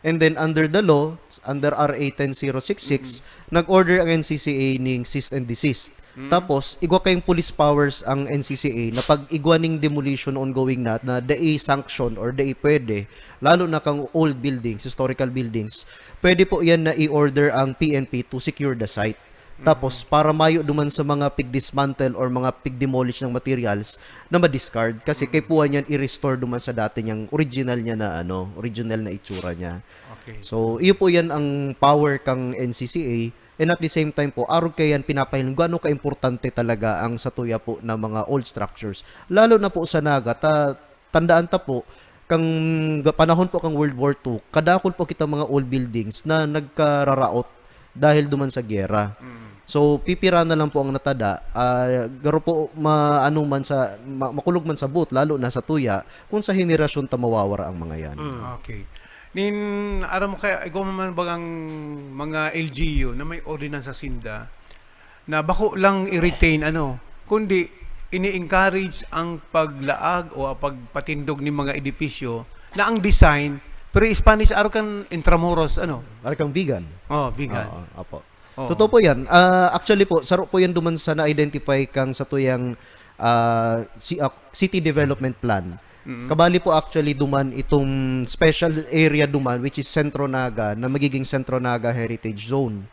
And then under the law, under R A ten zero six six, Mm. nag-order ang N C C A ning cease and desist. Mm. Tapos, igwa kayong police powers ang N C C A na pag igwa ning demolition ongoing na, na dai sanction or dai pwede, lalo na kang old buildings, historical buildings, pwede po yan na i-order ang P N P to secure the site. Tapos, Mm. para mayo duman sa mga pig-dismantle or mga pig-demolish ng materials na ma-discard, kasi Mm. kaipuhan yan i-restore duman sa dati niyang original niya na, ano, original na itsura niya. Okay. So, iyo po yan ang power kang N C C A. And at the same time po, arog kaya yan pinapahiling kung ano kaimportante talaga ang satuya po na mga old structures. Lalo na po sa Naga, ta-, tandaan ta po, kang ga-, panahon po kang World War Two, kadakol po kita mga old buildings na nagkararaot dahil duman sa giyera. Mm. So, pipira na lang po ang natada, ah, garo po ma-, ano man sa, ma-, makulog man sa buot, lalo na sa tuya, kung sa henerasyon ta mawawara ang mga yan. Mm. Okay. Nin, aram mo kaya, igwa man bagang mga L G U na may ordinansa sinda na bako lang i-retain, ano, kundi ini-encourage ang paglaag o ang pagpatindog nin mga edipisyo na ang design, pre-Spanish, arog kan Intramuros, ano? Arog kan Vigan. Oh, Vigan. Oo, opo. Oo. Totoo po yan. Ah, actually po, saro po yan duman sa na-identify kang satuyang, ah, si-, ah, city development plan. Mm. Kabali po actually duman itong special area duman, which is Centro Naga, na magiging Centro Naga Heritage Zone.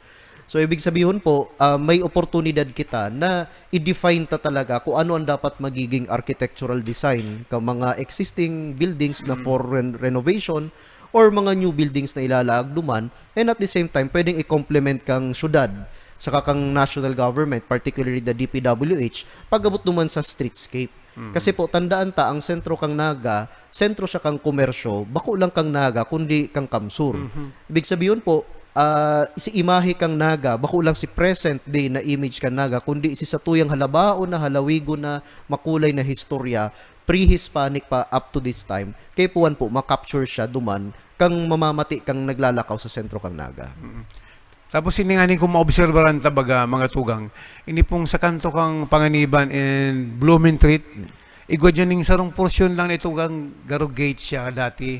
So, ibig sabihon po, ah, may oportunidad kita na i-define ta talaga kung ano ang dapat magiging architectural design ka mga existing buildings na Mm. for ren-, renovation or mga new buildings na ilalaag duman. And at the same time, pwedeng i-complement kang syudad, saka kang national government, particularly the D P W H, pag-abot duman sa streetscape. Mm. Kasi po, tandaan ta, ang sentro kang Naga, sentro siya kang komersyo, bako lang kang Naga, kundi kang Kamsur. Mhm. Ibig sabihin po, ah, si imahe kang Naga, bako lang si present day na image kang Naga, kundi si satuyang halabaon na, halawigon na, makulay na historya, pre-Hispanic pa up to this time, kaipuhan po, ma-capture siya duman, kang mamamati kang naglalakaw sa sentro kang Naga. Mm. Tapos ini nganing kung maobserbaran ta baga, mga tugang, ini pong sa kanto kang Panganiban and Blumentritt, igwa diyan ning sarong porsyon lang na itugang garo gate siya dati.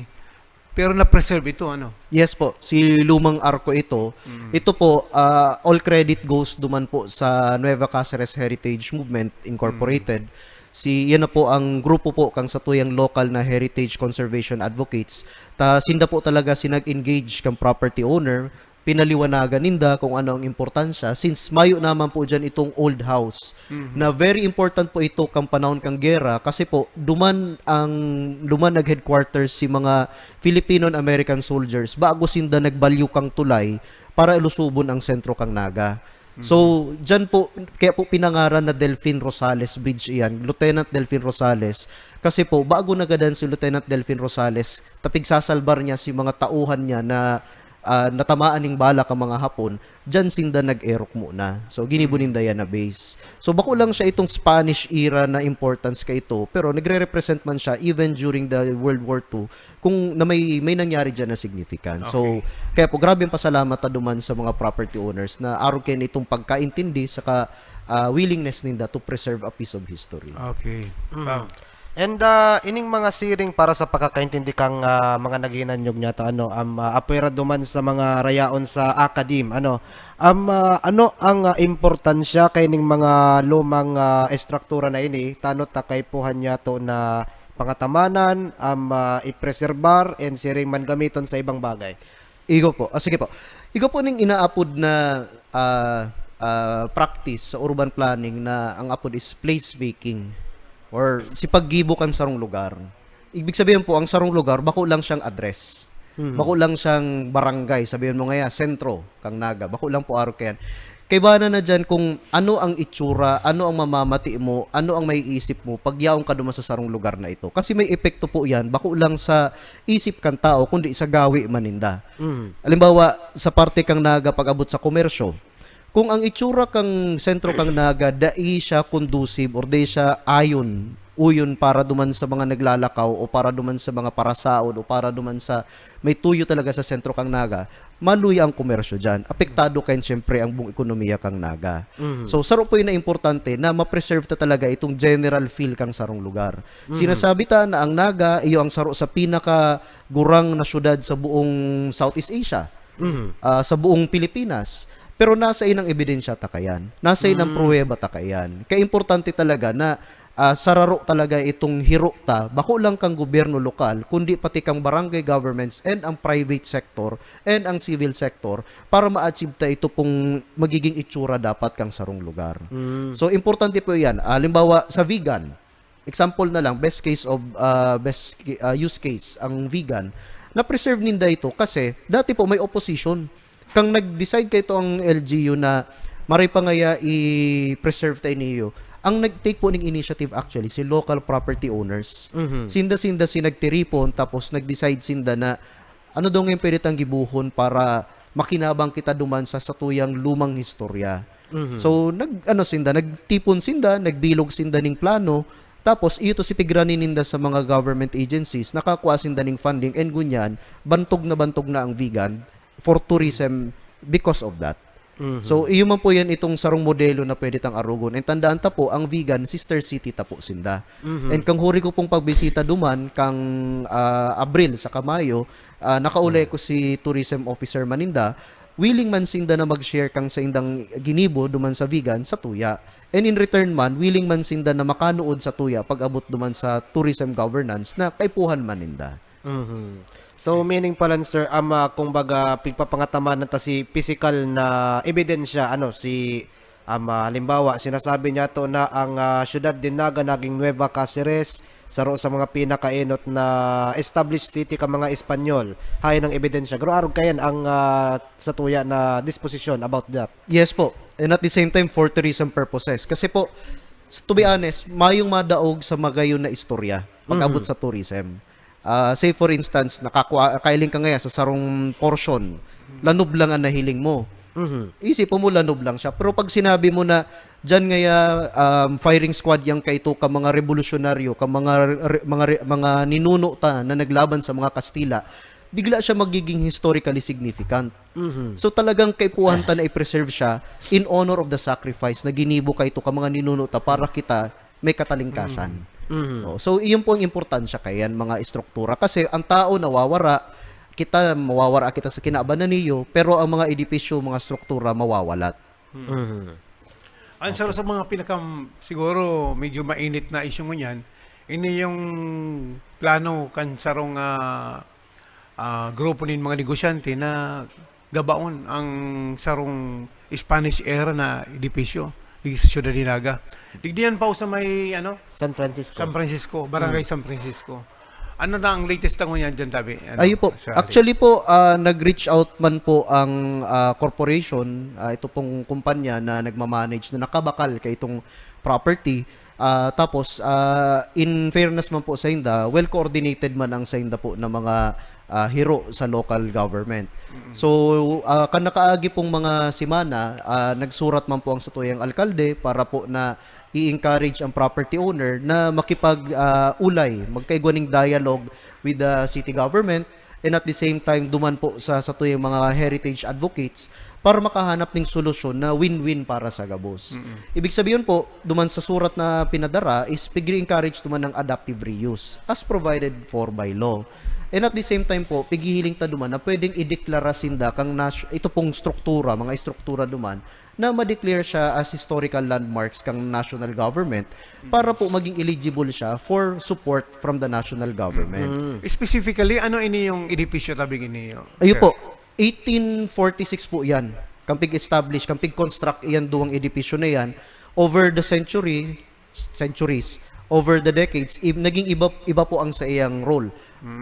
Pero na-preserve ito, ano? Yes po, si Lumang Arko ito. Mm. Ito po, ah, all credit goes duman po sa Nueva Caceres Heritage Movement Incorporated. Mm. Si, yan na po ang grupo po kang satuyang local na heritage conservation advocates. Ta, sinda po talaga si nag-engage kang property owner, pinaliwanagan ninda kung ano ang importansya, since mayo naman po diyan itong old house, Mhm. na very important po ito kang panahon kang gera, kasi po duman ang, duman nag-headquarters si mga Filipino and American soldiers bago sinda nagbalyo kang tulay para lusubon ang sentro kang Naga. So, Mhm. diyan po, kaya po pinangaran na Delfin Rosales Bridge iyan, Lieutenant Delfin Rosales. Kasi po, bago nagadan si Lieutenant Delfin Rosales, tapigsasalbar niya si mga tauhan niya na, ah, natamaan ning bala ka mga Hapon, diyan sinda nag-erok muna. So, ginibo Mm. ninda yan na base. So, bako lang siya itong Spanish era na importance ka ito, pero nagre-represent man siya even during the World War Two, kung na may, may nangyari diyan na significant. So, Okay. kaya po, grabe ang pasalamat ta duman sa mga property owners na arog kayo nitong pagkaintindi saka, ah, willingness ninda to preserve a piece of history. Okay. Mm. Wow. And, ah, ining mga siring para sa pakakaintindi kang, ah, mga naghinanyog niya ta, ano, am, ah, apwera duman sa mga rayaon sa academe, ano, am, ah, ano ang, ah, importansya kaining mga lumang, ah, estruktura na ini, tano ta kaipuhan niya to na pangatamanan, am, ah, ipreserbar, and siring man gamiton sa ibang bagay? Igo po. Ah, sige po. Igo po ning inaapod na, ah, ah, practice sa urban planning na ang apod is place making or si paggibo kan sarong lugar. Ibig sabihin po, ang sarong lugar, bako lang siyang address. Mhm. Bako lang siyang barangay, sabihin mo ngaya, sentro kang Naga. Bako lang po arog kayan. Kaibahan na diyan kung ano ang itsura, ano ang mamamati mo, ano ang maiisip mo pag yaon ka duman sa sarong lugar na ito. Kasi may epekto po yan, bako lang sa isip kang tao, kundi sa gawi man ninda. Mhm. Halimbawa, sa parte kang Naga pag-abot sa komersyo, kung ang itsura kang sentro kang Naga, dai siya conducive or dai siya ayon, uyon para duman sa mga naglalakaw o para duman sa mga parasaod o para duman sa may tuyo talaga sa sentro kang Naga, maluya ang komersyo diyan. Apektado kayan siyempre ang buong ekonomiya kang Naga. Mhm. So, saro po yun na importante na ma-preserve ta talaga itong general feel kang sarong lugar. Mhm. Sinasabi ta na ang Naga, iyo ang saro sa pinaka gurang na syudad sa buong Southeast Asia, Mhm. ah, sa buong Pilipinas. Pero nasa inang ebidensya ta kayan. Nasa inang Mm. pruweba ta kayan. Kaya importante talaga na, ah, sararo talaga itong hiro ta, bako lang kang gobyerno lokal, kundi pati kang barangay governments and ang private sector and ang civil sector para ma-achieve ta ito pong magiging itsura dapat kang sarong lugar. Mm. So, importante po yan. Ah, halimbawa, sa vegan, example na lang, best case of, ah, best ca-, ah, use case, ang vegan, na-preserve ninda ito kasi dati po may opposition. Kang nag-decide kayo ito ang L G U na maray pa ngaya i-preserve ta ini iyo, ang nag-take po ning initiative actually si local property owners. Mhm. Sinda-sinda si nagtiripon tapos nag-decide sinda na ano daw ngayon pwede tang gibuhon para makinabang kita duman sa satuyang lumang historya. Mhm. So, nag-, ano sinda, nagtipon sinda, nagbilog sinda ning plano, tapos iyo to si pigrani ninda sa mga government agencies, nakakua sinda ning funding, and ngunyan, bantog na bantog na ang vegan for tourism because of that. Mhm. So, iyo man po yan itong sarong modelo na pwede tang arogon. And tandaan ta po, ang vegan, sister city ta po sinda. Mhm. And kang huri ko pong pagbisita duman, kang, ah, Abril sa Kamayo, ah, nakaulay Mhm. ko si tourism officer maninda, willing man sinda na mag-share kang saindang ginibo duman sa vegan sa tuya. And in return man, willing man sinda na makanood sa tuya pag-abot duman sa tourism governance na kaipuhan man ninda. Mhm. So, meaning pala, sir, ama, kumbaga, pigpapangataman na ta si pisikal na ebidensya, ano, si, ama, halimbawa, sinasabi niya to na ang, ah, siyudad din Naga naging Nueva Caceres, saro sa mga pinakaenot na established city ka mga Espanyol. Hain ang ebidensya. Garo arog kayan ang, ah, satuya na disposition about that. Yes po. And at the same time, for tourism purposes. Kasi po, s-, to be honest, mayong madaog sa magayon na istorya pag-abot Mhm. sa tourism. Ah, say for instance, nakakua-, kailing ka ngaya sa sarong portion, lanob lang ang nahiling mo. Mhm. Isipon mo, lanob lang siya. Pero pag sinabi mo na, diyan ngaya, um, firing squad yang kaito ka mga revolusyonaryo, ka mga re-, mga re-, mga ninuno ta na naglaban sa mga Kastila, bigla siya magiging historically significant. Mhm. So talagang kaipuhan ta na i-preserve siya in honor of the sacrifice na ginibo kaito ka mga ninuno ta para kita may katalingkasan. Mhm. Oh, so iyon po ang importansya kayan mga estruktura kasi ang tao nawawara, kita mawawara kita sa kinaban na niyo, pero ang mga edipisyo, mga estruktura mawawalat. Mhm. Ang sarong sa mga pinaka, siguro, medyo mainit na issue ngunyan, ini yung plano kan sarong ah, ah, grupo nin mga negosyante na gabaon ang sarong Spanish era na edipisyo digdi sa siyudad ni Naga. Digdi yan pa sa may, ano, San Francisco. San Francisco, Barangay San Francisco. Ano na ang latest na ngunyan dyan, Tabi? Ano, Ayun po. Sir Alex? Actually po, ah, nag-reach out man po ang ah, corporation, ah, ito pong kumpanya na nagmamanage na nakabakal kay itong property. Ah, tapos, ah, in fairness man po sa inda, well coordinated man ang sa inda po na mga ah, hiro sa local government. So, ah, kan nakaagi pong mga semana, ah, nagsurat man po ang satuyang alkalde para po na i-encourage ang property owner na makipag ah, ulay, magkaigwa ning dialogue with the city government, and at the same time duman po sa satuyang mga heritage advocates para makahanap ning solusyon na win-win para sa gabos. Ibig sabihin po, duman sa surat na pinadara is pig-encourage duman ng adaptive reuse as provided for by law. And at the same time po, pighihiling ta duman na pwedeng ideklara sinda kang nas- ito pong struktura, mga estruktura duman, na ma-declare siya as historical landmarks kang national government para po maging eligible siya for support from the national government. Specifically, ano ini yung edipisyo, Tabi, ini? Ayun po, eighteen forty-six po yan. Kang pig-establish, kang pig-construct iyan duwang edipisyo na yan, over the century, centuries, over the decades, i- naging iba, iba po ang sa iyang role.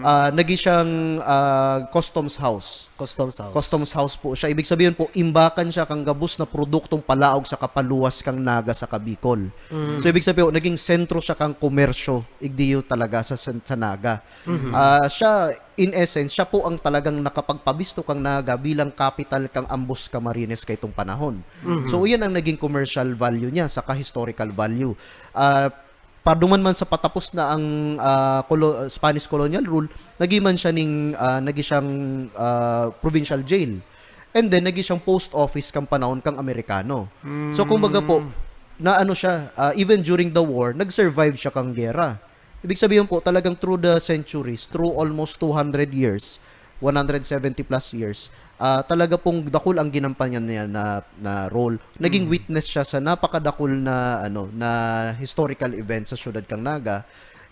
Ah, naging siyang ah, customs house. Customs House. Customs house po siya. Ibig sabihin po, imbakan siya kang gabos na produktong palaog sa kapaluwas kang Naga sa Kabicol. So, ibig sabihin po, naging sentro siya kang komersyo, igdiyo talaga sa, sa, sa Naga. Ah, siya, in essence, siya po ang talagang nakapagpabisto kang Naga bilang capital kang ambos Camarines kaitong panahon. So, iyan ang naging commercial value niya, saka historical value. Ah, paduman man sa patapos na ang ah, colo- Spanish colonial rule, naging man siya ning ah, naging siyang ah, provincial jail. And then naging siyang post office kang panahon kang Amerikano. So kumbaga po, na ano siya, ah, even during the war, nag-survive siya kang gera. Ibig sabihin po, talagang through the centuries, through almost two hundred years, one hundred seventy plus years, ah, talaga pong dakul ang ginampanyan niya na, na role. Naging witness siya sa napakadakul na ano na historical event sa siyudad kang Naga.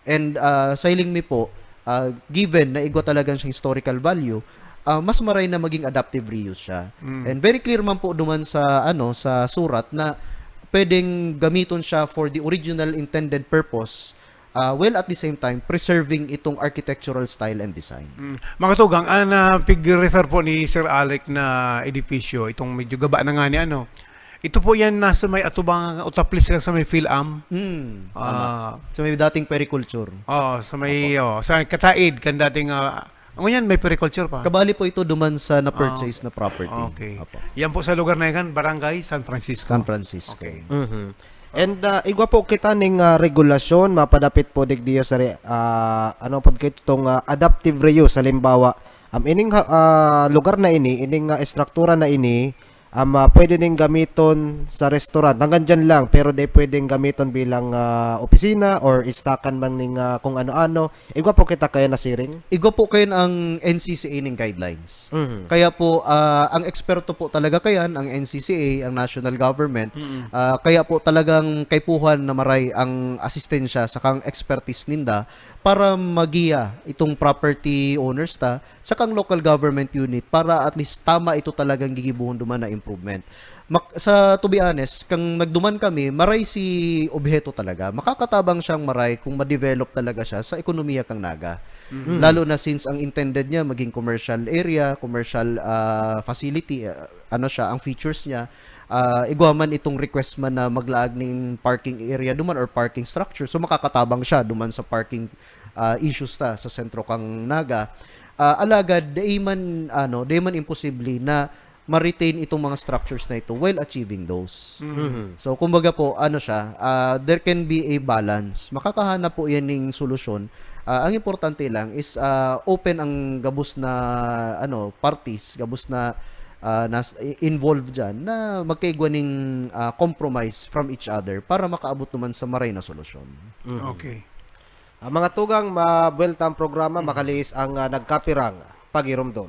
And ah, sa hiling mi po, ah, given na igwa talagang siyang historical value, ah, mas maray na maging adaptive reuse siya. And very clear man po duman sa ano sa surat na pwedeng gamiton siya for the original intended purpose, ah, while at the same time preserving itong architectural style and design. Mm. Mga tugang, ang ah, pig-refer po ni Sir Alec na edipisyo, itong medyo gaba na nga ni ano, ito po yan nasa may atubang, utaplis lang sa may PhilAm. Mm, tama. Ah, So may dating periculture. Oh, sa may, oh, sa kataid kan dating, ah, ngunyan may periculture pa. Kabali po ito duman sa na-purchase na property. Okay. Apo. Yan po sa lugar na yan, Barangay San Francisco. San Francisco. Okay. Mhm. And ah, igwa po kita ning ah, regulasyon mapadapit po digdiyo sa re- ah, ano po kitong ah, adaptive reuse, halimbawa, um, ining ha- ah, lugar na ini, ining ah, estruktura na ini, um, ah, pwede ning gamiton sa restaurant. Hanggang dyan lang, pero di pwedeng gamiton bilang ah, opisina or istakan man ning ah, kung ano-ano. Igwa po kita kaya nasiring. Igwa po kayan ang N C C A ning guidelines. Mhm. Kaya po, ah, ang eksperto po talaga kayan, ang N C C A, ang national government, ah, kaya po talagang kaipuhan na maray ang asistensya sa kang expertise ninda para magiya itong property owners ta sa kang local government unit para at least tama ito talagang gigibuhon duman na improvement. Mak- sa to be honest, kang nagduman kami, maray si obheto talaga. Makakatabang siyang maray kung ma-develop talaga siya sa ekonomiya kang Naga. Lalo na since ang intended niya maging commercial area, commercial ah, facility, ah, ano siya, ang features niya, ah, igwa man itong request man na maglaag ning parking area duman or parking structure. So makakatabang siya duman sa parking ah, issues ta sa sentro kang Naga. Ah, alagad dai man ano, dai man imposible na ma-retain itong mga structures na ito while achieving those. So kumbaga po, ano siya, ah, there can be a balance. Makakahanap po yan ng solusyon. Ah, ang importante lang is, ah, open ang gabos na, ano, parties, gabos na, ah, nas i involved diyan na magkaigwa ning, ah, compromise from each other para makaabot naman sa maray na solusyon. Mhm. Okay. Ah, mga tugang, mabuwelta ang programa, makalihis ang, ah, nagkapirang pagirumdom.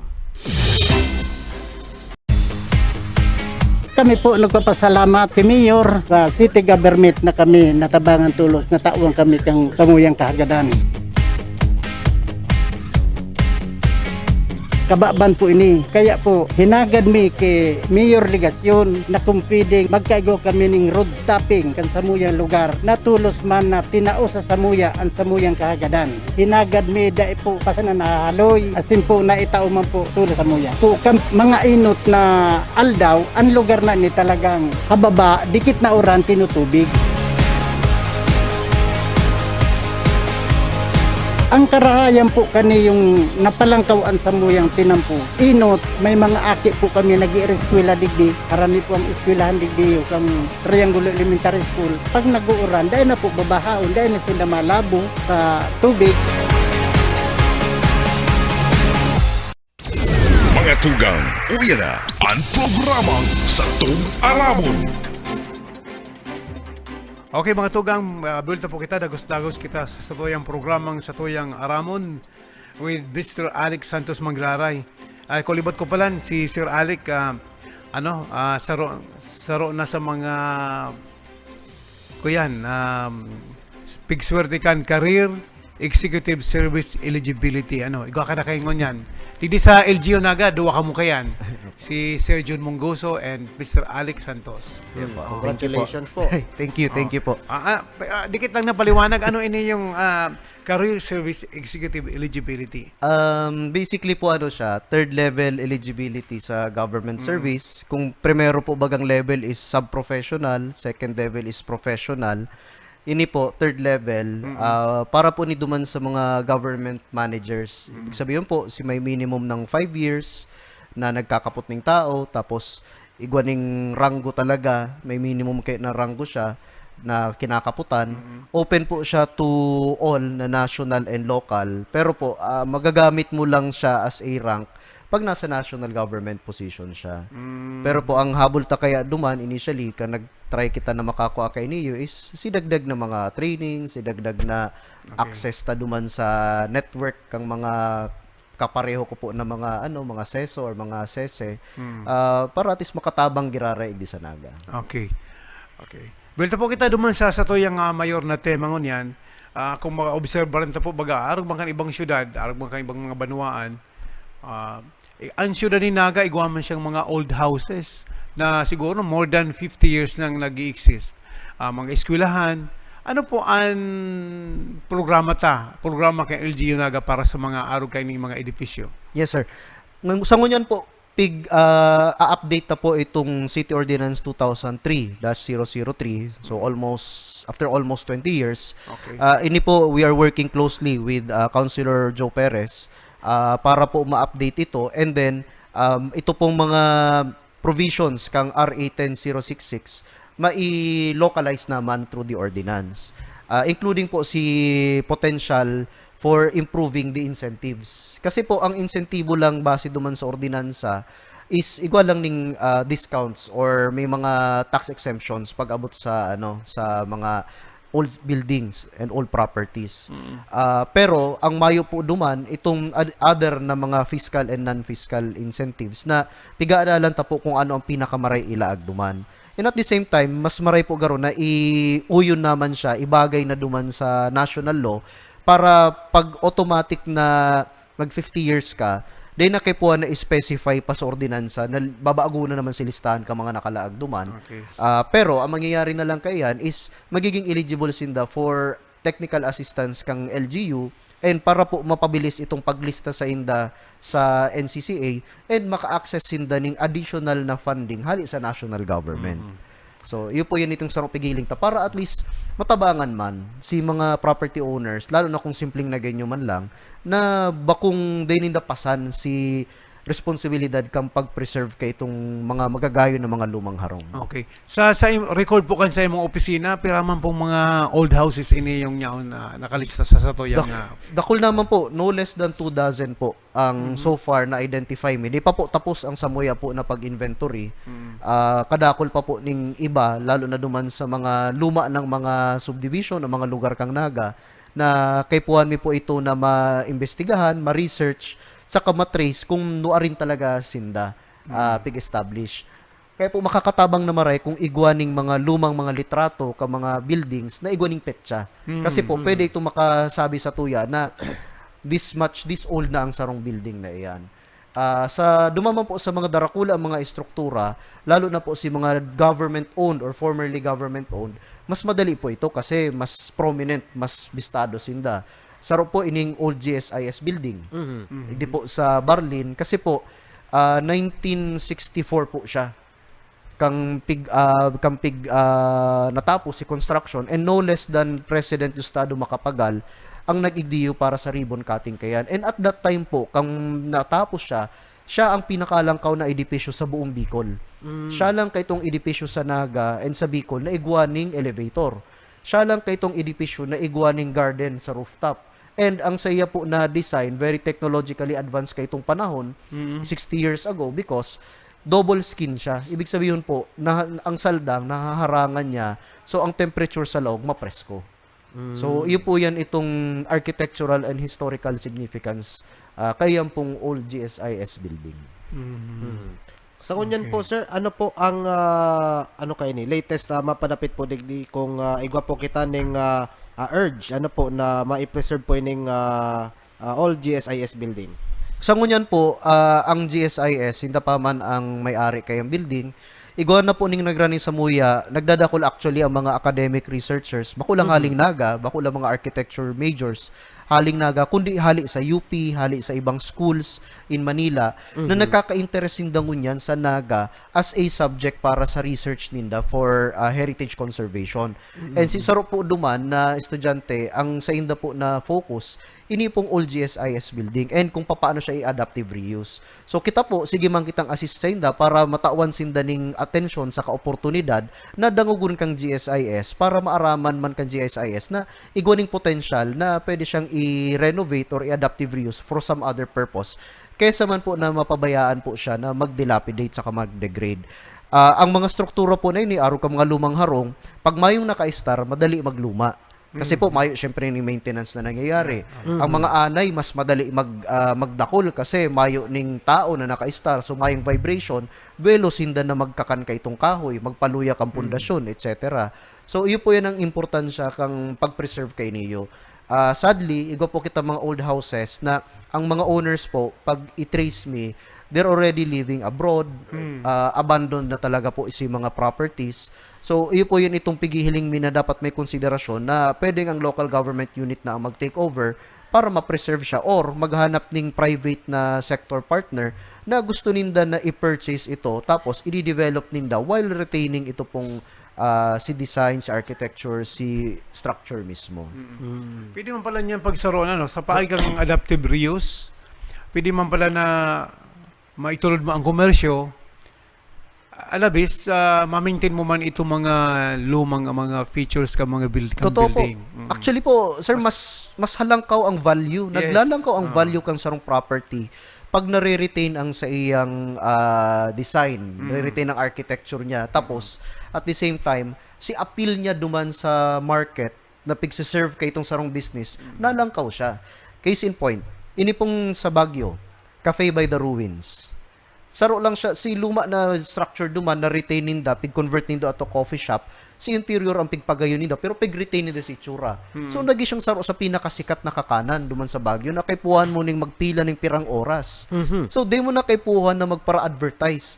Kami po nagpapasalamat kay Mayor sa city government na kami natabangan tolos, natawan kami kan samuyang kahagadan. Kababan po ini. Kaya po, hinagad mi ki Mayor Legacion na kung pwedeng magkaigwa kami ning road tapping kan samuyang lugar na tolos man na tinao sa samuya an samuyang kahagadan. Hinagad mi dai po pasan na nahahaloy, asin po naitao man po tolos samuya. Po kan mga inot na aldaw, an lugar na ini talagang hababa, dikit na uran, tinutubig. Ang karahayan po kani yung napalangkaw an samuyang tinampo. Inot, may mga aki po kami nag-iireskwela digdi. Karani po ang eskwelahan digdi, yung kang Triangulo Elementary School. Pag nag-uuran, dai na po babahaon, dai na sila malabo sa tubig. Mga tugang, uya na an programang Satong Aramon. Okay, mga tugang, ah, buwelta po kita, dagos-dagos kita sa satuyang programang Satuyang Aramon with Mister Alex Santos Mangraray. Ay, kulibot ko pala, si Sir Alex, ah, ano, ah, saro, saro na sa mga, kuyan, um, pigswerte kan career, executive service eligibility, ano, igwa ka na kayo ngunyan. Digdi sa L G U Naga, duwa kamo kayan. Si Sir Jun Mungguso and Mister Alex Santos. Yeah po. Oh. Thank you po. Congratulations po. Thank you, thank Oh. you po. Ah, ah, ah, dikit lang na paliwanag, ano ini yung, ah, career service executive eligibility? Um, basically po, ano siya, third level eligibility sa government Mm. service. Kung primero po bagang level is sub-professional, second level is professional. Ini po, third level, Mm. ah, para po ni duman sa mga government managers. Ibig Mm. sabihin po, si may minimum ng five years na nagkakapot ning tao, tapos igwa ning ranggo talaga, may minimum kaya na ranggo siya na kinakaputan. Mm. Open po siya to all na national and local. Pero po, ah, magagamit mo lang siya as a rank pag nasa national government position siya. Mm. Pero po, ang habol ta kaya duman, initially, kan nag-try kita na makakua kaini, is sidagdag na mga training, sidagdag na Okay. access ta duman sa network kang mga kapareho ko po na mga, ano, mga seso or mga sese, Mm. ah, para at least makatabang giraray digdi sa Naga. Okay. Okay. Buwelta po kita duman sa satuyang, ah, mayor na tema ngunyan. Ah, kung maobserbaran ta po, baga, arog man kan ibang syudad, arog man kan ibang mga banwaan, ah, eh, ang syudad ni Naga, igwa man siyang mga old houses na siguro more than fifty years nang nag-i-exist. Ah, mga eskwelahan. Ano po ang programa ta, programa kan L G U Naga para sa mga arog kaining mga edifisyo? Yes, sir. Ngang-, sa ngunyan po, pig-, ah, a-update ta po itong City Ordinance two thousand three dash zero zero three. So, Mm. almost, after almost twenty years, Okay. ah, ini po, we are working closely with, ah, Councilor Joe Perez, ah, para po ma-update ito. And then, um, ito pong mga provisions kang R A ten zero six six, mai-localize naman through the ordinance. Ah, including po si potential for improving the incentives. Kasi po, ang insentibo lang base duman sa ordinansa is igwa lang ning, ah, discounts or may mga tax exemptions pag-abot sa, ano, sa mga old buildings and old properties. Mm. Ah, pero ang mayo po duman, itong ad-, other na mga fiscal and non-fiscal incentives na pigaaralan ta po kung ano ang pinakamaray ilaag duman. And at the same time, mas maray po garo na iuyon naman siya, ibagay na duman sa national law para pag automatic na mag fifty years ka, dai na kaipuhan na i-specify pa sa ordinansa na babago na naman si listahan ka mga nakalaag duman. Okay. Ah, pero ang mangyayari na lang kaiyan is magiging eligible sinda for technical assistance kang L G U and para po mapabilis itong paglista sa inda sa N C C A and maka-access sinda ning additional na funding hali sa national government. Mhm. So, iyo po yan itong sarong pigiling ta para at least matabangan man si mga property owners, lalo na kung simpleng nagenyo man lang, na bakong dai ninda pasan si, responsibilidad kang pag-preserve kay itong mga magagayon na mga lumang harong. Okay. Sa sa im- record po kan sa imong opisina, pira man pong mga old houses ini yung yaon na nakalista sa satuya Dak- nga. Dakul naman po, no less than two dozen po ang so far na-identify mi. Di pa po tapos ang samuya po na pag-inventory. Ah, kadakol pa po ning iba, lalo na duman sa mga luma ng mga subdivision, ang mga lugar kang Naga, na kaipuhan mi po ito na maimbestigahan, ma-research, saka matrace kung nuarin talaga sinda ah, pig-establish. Kaya po makakatabang na maray kung igwa ning mga lumang mga litrato ka mga buildings na igwa ning petsa. Kasi po, pwede itong makasabi sa tuya na this much, this old na ang sarong building na iyan. Ah, sa dumaman po sa mga darakula, mga estruktura, lalo na po si mga government-owned or formerly government-owned, mas madali po ito kasi mas prominent, mas bistado sinda. Saro po ining old G S I S building. Hindi po sa Barlin kasi po ah, nineteen sixty-four po siya. Kang pig ah, kang pig ah, natapos si construction, and no less than President Diosdado Macapagal ang nag-igdiyo para sa ribbon cutting kayan. And at that time po, kang natapos siya, siya ang pinakalangkaw na edipisyo sa buong Bicol. Siya lang kaitong edipisyo sa Naga and sa Bicol na igwa ning elevator. Siya lang kaitong edipisyo na igwa ning garden sa rooftop. And ang saiya po na design, very technologically advanced kaitong panahon, sixty years ago, because double skin siya. Ibig sabihin po, na, ang saldang nahaharangan niya, so ang temperature sa loob mapresko. So, iyo po yan itong architectural and historical significance ah, kaiyan pong old G S I S building. Sa ngunyan po, sir, ano po ang, ah, ano kayo ni, latest na mapadapit po digdi kung ah, igwa po kita ning ah, ah, urge, ano po, na ma-preserve po ining ah, ah, old G S I S building? Sa ngunyan po, ah, ang G S I S, sinda pa man ang may-ari kayang building, igwa na po ning nagrani sa muya, nagdadakol actually ang mga academic researchers, bako lang haling Naga, bako lang mga architecture majors, haling Naga, kundi hali sa U P, hali sa ibang schools in Manila, na nagkaka-interest sinda ngunyan sa Naga as a subject para sa research ninda for ah, heritage conservation. And si saro po duman na estudyante, ang sainda po na focus, ini pong old G S I S building and kung papaano siya i-adaptive reuse. So kita po, sige man kitang assist sainda para matawan sinda ning atensyon saka oportunidad na dangogon kang G S I S para maaraman man kang G S I S na igwa ning potensyal na pwede siyang i-renovate or i-adaptive reuse for some other purpose. Kesa man po na mapabayaan po siya na mag-dilapidate saka mag-degrade. Ah, ang mga struktura po na ini, arog ka mga lumang harong, pag mayong naka-star, madali magluma. Kasi po, mayo siyempre ning maintenance na nangyayari. Ang mga anay, mas madali mag, ah, magdakol kasi mayo ning tao na naka-star. So, mayong vibration, buwelo sinda na magkakan ka itong kahoy, magpaluya kang pundasyon, et cetera. So, iyo po yan ang importansya kang pag-preserve kay niyo. Ah, sadly, igwa po kita mga old houses na ang mga owners po, pag i-trace mi, they're already living abroad, ah, abandoned na talaga po si mga properties. So, iyo po yun itong pighihiling mi na dapat may konsiderasyon na pwedeng ang local government unit na ang mag-take over para ma-preserve siya or maghanap ning private na sector partner na gusto ninda na i-purchase ito tapos i-develop ninda while retaining ito pong ah, si design, si architecture, si structure mismo. Pwede man pala niyan pagsaro na, no? Sa paagi kang adaptive reuse, pwede man pala na maitulod mo ang komersyo, alabis, ah, ma-maintain mo man itong mga lumang mga features ka mga build, kang Totoo po. building. Mm. Actually po, sir, mas mas halangkaw ang value. Yes. Naglalangkaw ang Ah. value kang sarong property pag nare-retain ang sa iyang ah, design, nare-retain ang architecture niya. Tapos, at the same time, si appeal niya duman sa market na pigse-serve kay itong sarong business, nalangkaw siya. Case in point, ini pong sa Baguio, Cafe by the Ruins. Saro lang siya, si luma na structure duman na retain ninda, pig-convert nindo ato coffee shop, si interior ang pigpagayon ninda, pero pig-retain ninda si itsura. So, naging siyang saro sa pinakasikat na kakanan duman sa Baguio na kaipuhan mo ning magpila ning pirang oras. So, di mo na kaipuhan na magpara-advertise.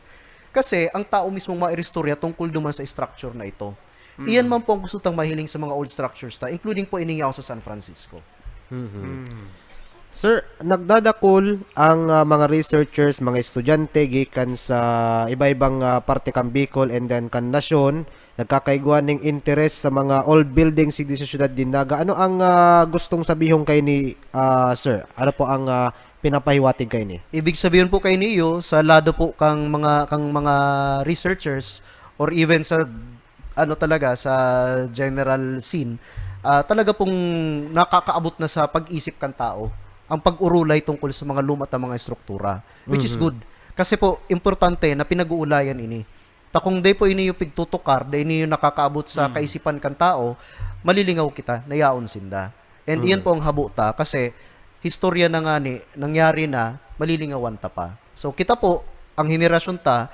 Kasi ang tao mismo mairistorya tungkol duman sa structure na ito. Iyan man po ang gusto tang mahiling sa mga old structures ta, including po ining yaon sa San Francisco. Sir, nagdadakul ang ah, mga researchers, mga estudyante gikan sa iba-ibang ah, parte kan Bicol and then kan nasyon, nagkakaigwa ning interes sa mga old buildings digdi sa siyudad nin Naga. Ano ang ah, gustong sabihon kay ni ah, sir? Ano po ang ah, pinapahiwatig kaini? Ibig sabihin po kaini, iyo, sa lado po kang mga, kang mga researchers or even sa, ano talaga, sa general scene, ah, talaga pong nakakaabot na sa pag-isip kan tao ang pag-urulay tungkol sa mga luma ta mga estruktura, which is Mhm. good. Kasi po, importante na pinag-uulayan ini. Ta kung di po ini yung pigtutukar, di ini yung nakakaabot sa Mm. kaisipan kan tao, malilingaw kita na yaon sinda. And iyan Correct. po ang habo ta, kasi istorya na ngani, nangyari na, malilingawan ta pa. So, kita po, ang henerasyon ta,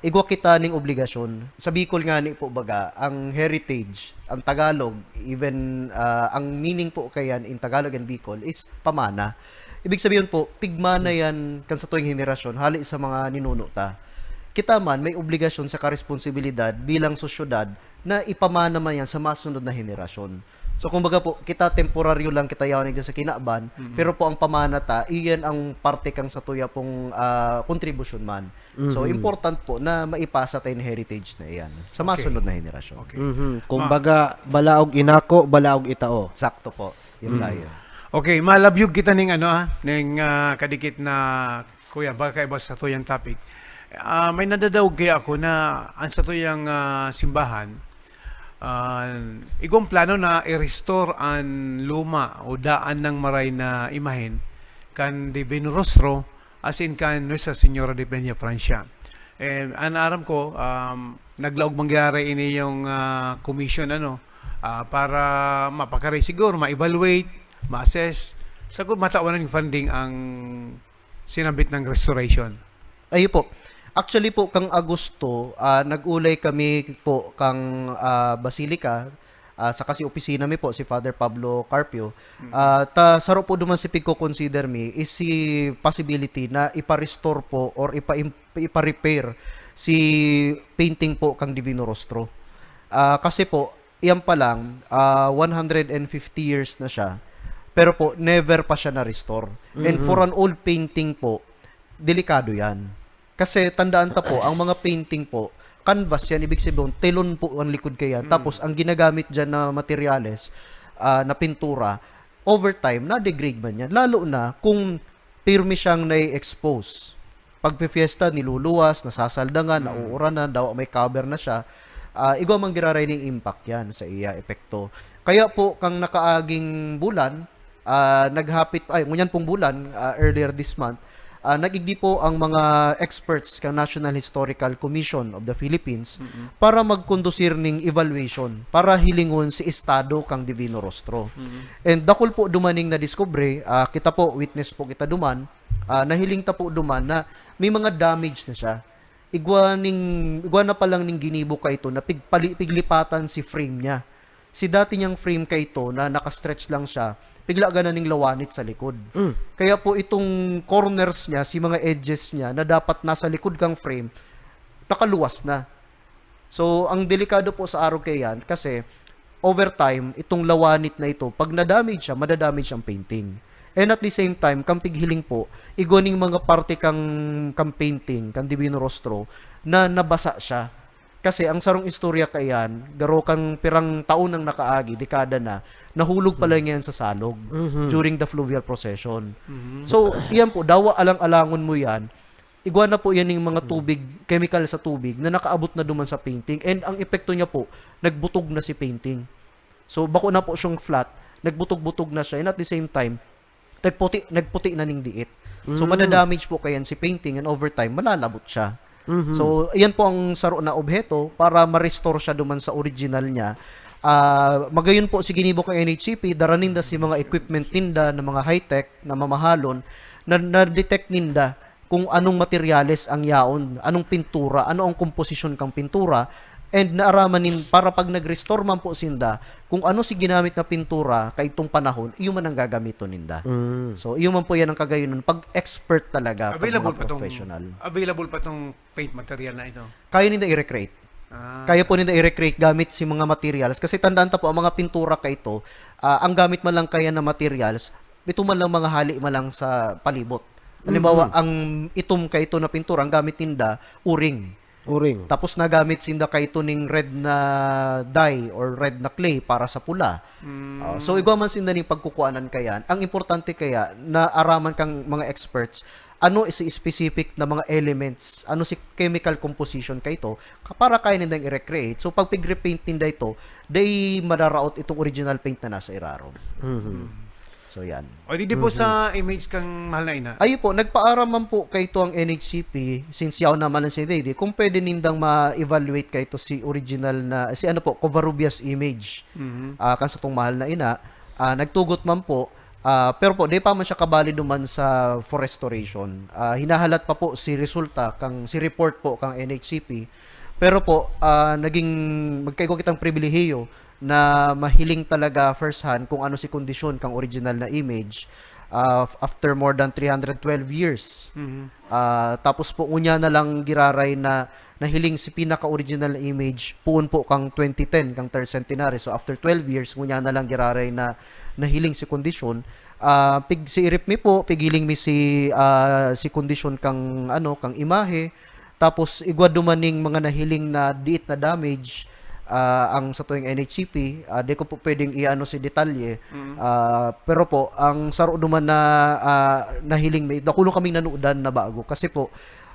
igwa kita ning obligasyon. Sa Bicol ngani po baga, ang heritage, ang Tagalog, even, ah, ang meaning po kayan in Tagalog and Bicol is pamana. Ibig sabihin po, pigmana Hmm. yan kan satuyang henerasyon, hali sa mga ninuno ta. Kita man, may obligasyon saka responsibilidad bilang sosyedad na ipamana man yan sa masunod na henerasyon. So, kumbaga po, kita temporaryo lang kita yaon sa kinaban, Mm-mm. pero po ang pamana ta, iyan ang parte kang satuya pong, ah, kontribusyon man. So, Mhm. important po na maipasa ta yung heritage na iyan sa Okay. masunod na henerasyon. Okay. Mhm. Ma- Kumbaga, balaog inako, balaog itao. Sakto po. Yun Mm. nga yun. Okay, malabyog kita ning ano, ah, ning, ah, kadikit na, kuya, baka kaiba sa tuyang topic. Ah, may nadadaog kaya ako na ang sa tuyang, ah, simbahan, ah, igwang plano na i-restore an luma o daan ng maray na imahen kan Divino Rostro, as in kan Nuestra Señora de Peña Francia. Eh, an aram ko, um, naglaog mangyari ini yung, ah, commission, ano, ah, para mapakari siguro, ma-evaluate, ma-assess, sagud matawan ng funding ang sinambit ng restoration. Ayun po. Actually po, kang Agosto, ah, nag-ulay kami po kang, ah, Basilica, ah, saka si opisina mi po, si Father Pablo Carpio. Mm. Ah, ta saro po duman si pigko-consider mi is si possibility na ipa-restore po or ipa-im-, ipa-repair si painting po kang Divino Rostro. Ah, kasi po, iyan pa lang, ah, one hundred and fifty years na siya. Pero po, never pa siya na-restore. And Mhm. for an old painting po, delikado yan. Kasi tandaan ta po, ang mga painting po, canvas yan, ibig sabihin, telon po ang likod kaya. Mm. Tapos, ang ginagamit dyan na materyales, ah, na pintura, over time, na-degrade man yan. Lalo na kung pirmi siyang nai-expose. Pagpifiesta, niluluwas, nasasaldangan, Mm. nauuranan, dawa may cover na siya. Ah, igwa man giraray ning impact yan sa iya epekto. Kaya po, kang nakaaging bulan, ah, naghapit, ay, ngunyan pong bulan, ah, earlier this month, ah, nag-igdi po ang mga experts kan National Historical Commission of the Philippines Mm-mm. para magkondusir ning evaluation, para hilingon si estado kang Divino Rostro. Mm-mm. And dakul po dumaning na diskubre, ah, kita po, witness po kita duman, ah, nahiling ta po duman na may mga damage na siya. Igwa ning, igwa na pa lang ning ginibo kaito na pigpali-, piglipatan si frame niya. Si dati niyang frame kaito na naka-stretch lang siya, piglagan na ning lawanit sa likod. Mm. Kaya po itong corners niya, si mga edges niya na dapat nasa likod kang frame, nakaluwas na. So, ang delikado po sa arog kaya yan, kasi over time, itong lawanit na ito, pag na-damage siya, madadamage ang painting. And at the same time, kang pighiling po, igwa ning mga parte kang, kang painting, kang Divino Rostro, na nabasa siya. Kasi ang sarong istorya kaiyan, garo kan pirang taon nang nakaagi, dekada na, nahulog pala Hmm. ngayon sa salog Mhm. during the fluvial procession. Mhm. So, iyan po, dawa alang-alangon mo yan, igwa na po yan yung mga Hmm. tubig, chemical sa tubig na nakaabot na duman sa painting. And ang epekto niya po, nagbutog na si painting. So, bako na po siyang flat, nagbutog-butog na siya. And at the same time, nagputi, nagputi na ning diit. So, Mm. madadamage po kayan si painting and over time, malalabot siya. Mhm. So, iyan po ang saro na obheto para ma-restore siya duman sa original niya. Ah, magayon po, si ginibo kan N H C P, dara ninda si mga equipment ninda na mga high-tech na mamahalon, na, na-detect ninda kung anong materyales ang yaon, anong pintura, ano ang komposisyon kang pintura, and naaraman nin, para pag nag-restore man po sinda, kung ano si ginamit na pintura kaitong panahon, iyo man ang gagamiton ninda. Mm. So, iyo man po yan ang kagayunan pag expert talaga, pag Available mga pa tong, professional. Available pa tong paint material na ito? Kaya ninda i-recreate. Ah. Kaya po ninda i-recreate gamit si mga materials. Kasi tandaan ta po, ang mga pintura kaito, ah, ang gamit man lang kaya na materials, ito man lang mga hali man lang sa palibot. Halimbawa, Mhm. ang itom kaito na pintura, ang gamit ninda, uring. Uring. Tapos nagamit sinda kaito ning red na dye or red na clay para sa pula. Mm. Ah, so, igwa man sinda ning pagkukuanan kayan. Ang importante kaya, naaraman kang mga experts, ano si specific na mga elements, ano si chemical composition kaito, ka-, para kaya nindang i-recreate. So, pag pig-repaint ninda ito, dai madaraot itong original paint na nasa irarom. Mhm. So, yan. O, di, di po Mhm. sa image kang mahal na ina. Ayun po, nagpaaram man po kaito ang N H C P, since yaon naman ang sinidi, kung pwede nindang ma-evaluate kaito si original na, si ano po, Covarrubias image. Mhm. Ah, kan satong mahal na ina, ah, nagtugot man po, ah, pero po, di pa man siya kabali duman sa for restoration. Ah, hinahalat pa po si resulta kang, si report po kang N H C P. Pero po, ah, naging, magkaigwa kitang pribilehiyo na mahiling talaga first hand kung ano si kondisyon kang original na image, ah, f-, after more than three hundred twelve years. Mhm. Ah, tapos po, ngunyan na lang giraray na nahiling si pinaka-original na image, poon po kang twenty ten, kang third centenary. So, after twelve years, ngunyan na lang giraray na nahiling si kondisyon. Ah, pig-, si irip mi po, pighiling mi si, ah, si kondisyon kang, ano, kang imahe. Tapos, igwa duman ning mga nahiling na diit na damage, ah, ang satuyang N H C P, ah, di ko po pwedeng i-ano si detalye. Mm. Ah, pero po, ang saro duman na, ah, nahiling mi, dakul kaming nanudan na bago. Kasi po,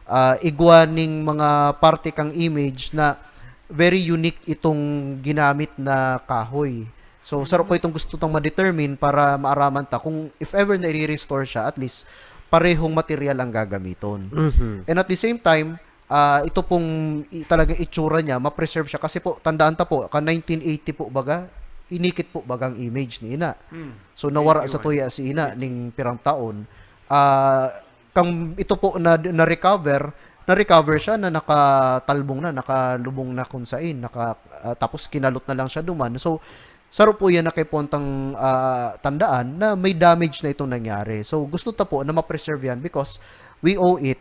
ah, igwa ning mga parte kang image na very unique itong ginamit na kahoy. So, saro po itong gusto tang ma-determine para maaraman ta kung if ever na i-restore siya, at least parehong material ang gagamiton. Mhm. And at the same time, ah, ito pong i-, talagang itsura niya, ma-preserve siya. Kasi po, tandaan ta po, ka nineteen eighty po baga, inikit po bagang image ni ina. Mm. So, nawara sa tuya si ina ning pirang taon. Ah, kang ito po na, na-recover, na-recover siya na nakatalbong na, nakalubong na kung sain, naka-, ah, tapos kinalot na lang siya duman. So, saro po yan na kaipuhan tang, ah, tandaan na may damage na itong nangyari. So, gusto ta po na ma-preserve yan because we owe it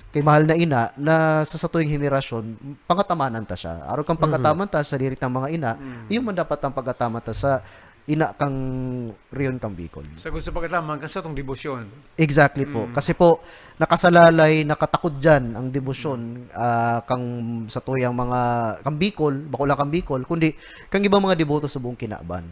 kay mahal na ina na sa satuyang henerasyon, pangatamanan ta siya. Arog kang Mhm. pagkataman ta sa lirik ng mga ina, Mm. yun man dapat ang pagkataman ta sa ina kang rehiyon kang Bicol. Sa gusto pagkataman, kan satong debosyon. Exactly po. Mm. Kasi po, nakasalalay, nakatakod diyan ang debosyon, ah, kang satuyang mga, kang Bicol, bako lang kang Bicol, kundi kang ibang mga deboto sa buong Kinaban.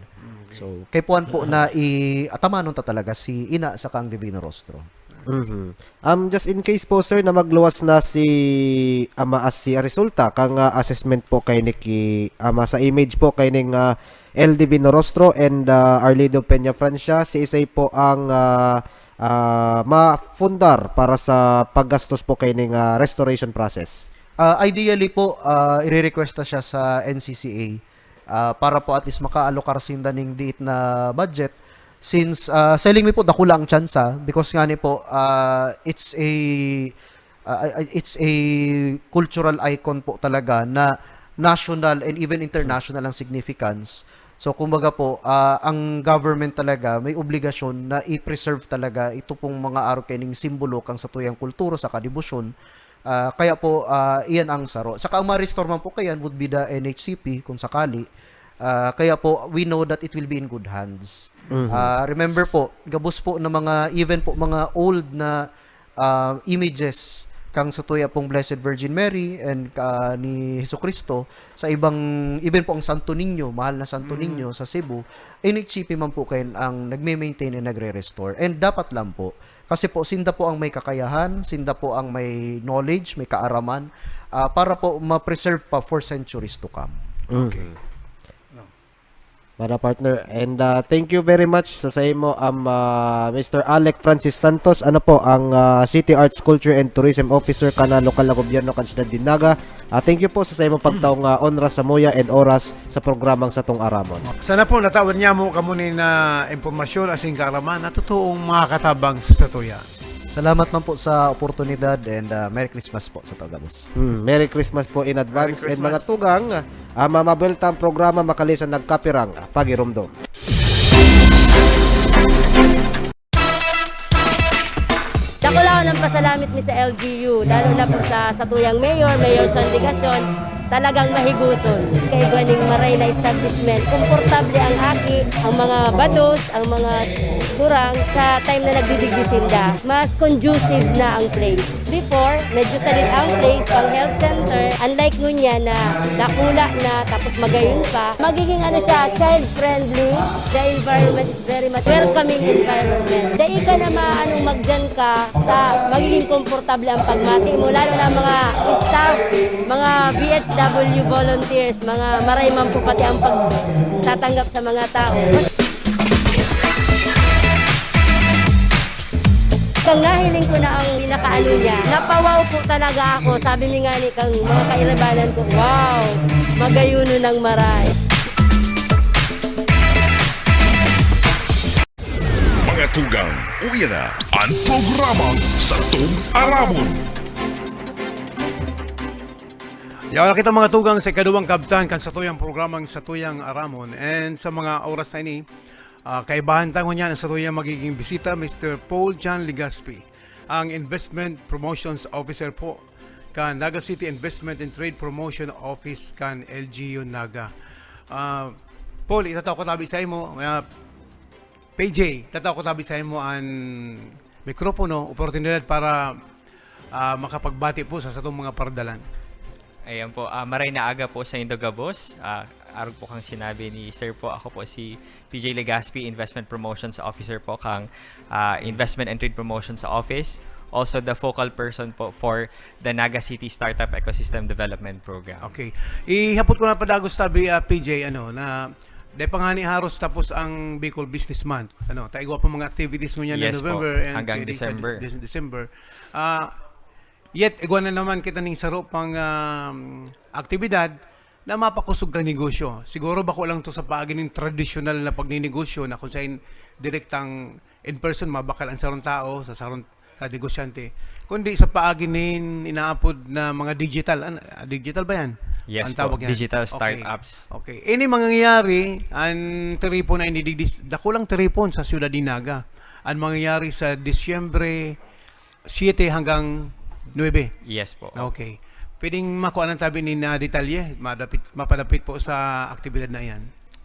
Okay. So, kaipuhan po na i-, atamanon ta talaga si ina sa kang Divino Rostro. Mhm. Um, just in case po, sir, na magluwas na si ama as si resulta kang, ah, assessment po kay ni ki-, ama sa image po kay ning, ah, L D Vinorostro and, ah, Arlido Peña Francia, siisay po ang, ah, ah, mafundar para sa paggastos po kay ning, ah, restoration process? Ah, ideally po, ah, ire-request ta siya sa N C C A, ah, para po at least maka-allocate sinda ning diit na budget. Since, ah, sa hiling mi po, dakula ang tsansa because nga ni po, ah, it's a, ah, ah, it's a cultural icon po talaga na national and even international ang significance. So, kumbaga po, ah, ang government talaga may obligasyon na i-preserve talaga ito pong mga arog kaining simbolo kang satuyang kultura saka debosyon. Ah, kaya po, ah, iyan ang saro. Saka ang ma-restore man po kayan would be the N H C P kung sakali. Ah, kaya po, we know that it will be in good hands. Mhm. Ah, remember po, gabos po na mga, even po mga old na, ah, images kang satuya pong Blessed Virgin Mary and ka, ni Jesucristo, sa ibang, even po ang Santo Niño, mahal na Santo Mm. Niño sa Cebu, N H C P man po kayan ang nagme-maintain and nagre-restore. And dapat lang po. Kasi po, sinda po ang may kakayahan, sinda po ang may knowledge, may kaaraman, ah, para po ma-preserve pa for centuries to come. Okay. Mhm. No. Para partner. And, ah, thank you very much sa saimo, um, ah, Mister Alec Francis Santos, ano po, ang, ah, City Arts, Culture and Tourism Officer kan, ah, lokal na gobyerno kan Siyudad nin Naga. Ah, thank you po sa saimong pagtaong, ah, onra, samuya, and oras sa programang Satong Aramon. Sana po natawan niya mo kamo nin, ah, impormasyon asin kaaraman na totoong makakatabang sa satuya. Salamat man po sa oportunidad and, ah, Merry Christmas po sa gabos. Hmm, Merry Christmas po in advance. Merry And mga Christmas. tugang, ah, mamabelta ang programa Makalisan Nagkapirang Pagiromdom. Dakulaon ang pasalamit mi sa L G U, lalo na po sa satuyang mayor, Mayor Sandy Gacion, talagang mahiguson. Kaigwa ning maray na establishment, komportable ang aki, ang mga bados, ang mga gurang, sa time na nagdidigdi sinda, mas conducive na ang place. Before, medyo salit ang place, pang health center. Unlike ngunyan na dakula na, tapos magayon pa, magiging ano siya, child-friendly. The environment is very much welcoming environment. Dai ka na maanong magdiyan ka, ta magiging komportable ang pagmati mo, lalo na mga staff, mga V H W volunteers, mga maray man po pati ang pagtatanggap sa mga tao. Kang nahiling ko na ang pinakaano niya, napawaw po talaga ako. Sabi mi nga ni kang mga kairabanan ko, "Wow, magayuno ng maray." Mga tugang, uya na an programang Satong Aramon. Yaw na kita mga tugang sa ikaduwang kabtan kan satuyang programang Satuyang Aramon. And sa mga oras na ini, ah, kaibahan ta ngunyan ang satuyang magiging bisita, Mister Paul John Legaspi, ang Investment Promotions Officer po kan Naga City Investment and Trade Promotion Office kan L G U Naga. Ah, Paul, itataw ko tabi sa imo. Ah, P J, tataw ko tabi sa imo an mikropono, oportunidad para ah, makapagbati po sa satong mga pardalan. Ayan po, ah, maray na aga po sa indo gabos. Ah, arog po kang sinabi ni Sir po, ako po si P J Legaspi, Investment Promotions Officer po kang ah, Investment and Trade Promotions Office. Also the focal person po for the Naga City Startup Ecosystem Development Program. Okay. Ihapot ko na padagos tabi, ah, P J, ano, na dai pa ngani haros tapos ang Bicol Business Month. Ano, ta igwa pa mga activities ngunyan na Yes po, November and hanggang pwede sa December. Dec- December. Ah, yet igwa na naman kita ning saro pang um, aktibidad na mapakusog kang negosyo. Siguro bako lang to sa paagi ning tradisyonal na pagninegosyo na kung saan direktang in person mabakal ang sarong tao sa sarong sa negosyante, kundi sa paagi nin inaapod na mga digital. An, ah, digital ba yan? Yes Ang po, tawag yan? Digital Okay. Startups. Okay. Ini mangyayari, ang tiripon na ini, digdis- dakulang tiripon sa siyudad ni Naga. Ang mangyayari sa Disyembre siyete hanggang nuebe. Yes po. Okay. Pwedeng makuha ng tabi ni na detalye, madapit, mapadapit po sa aktibidad na iyan.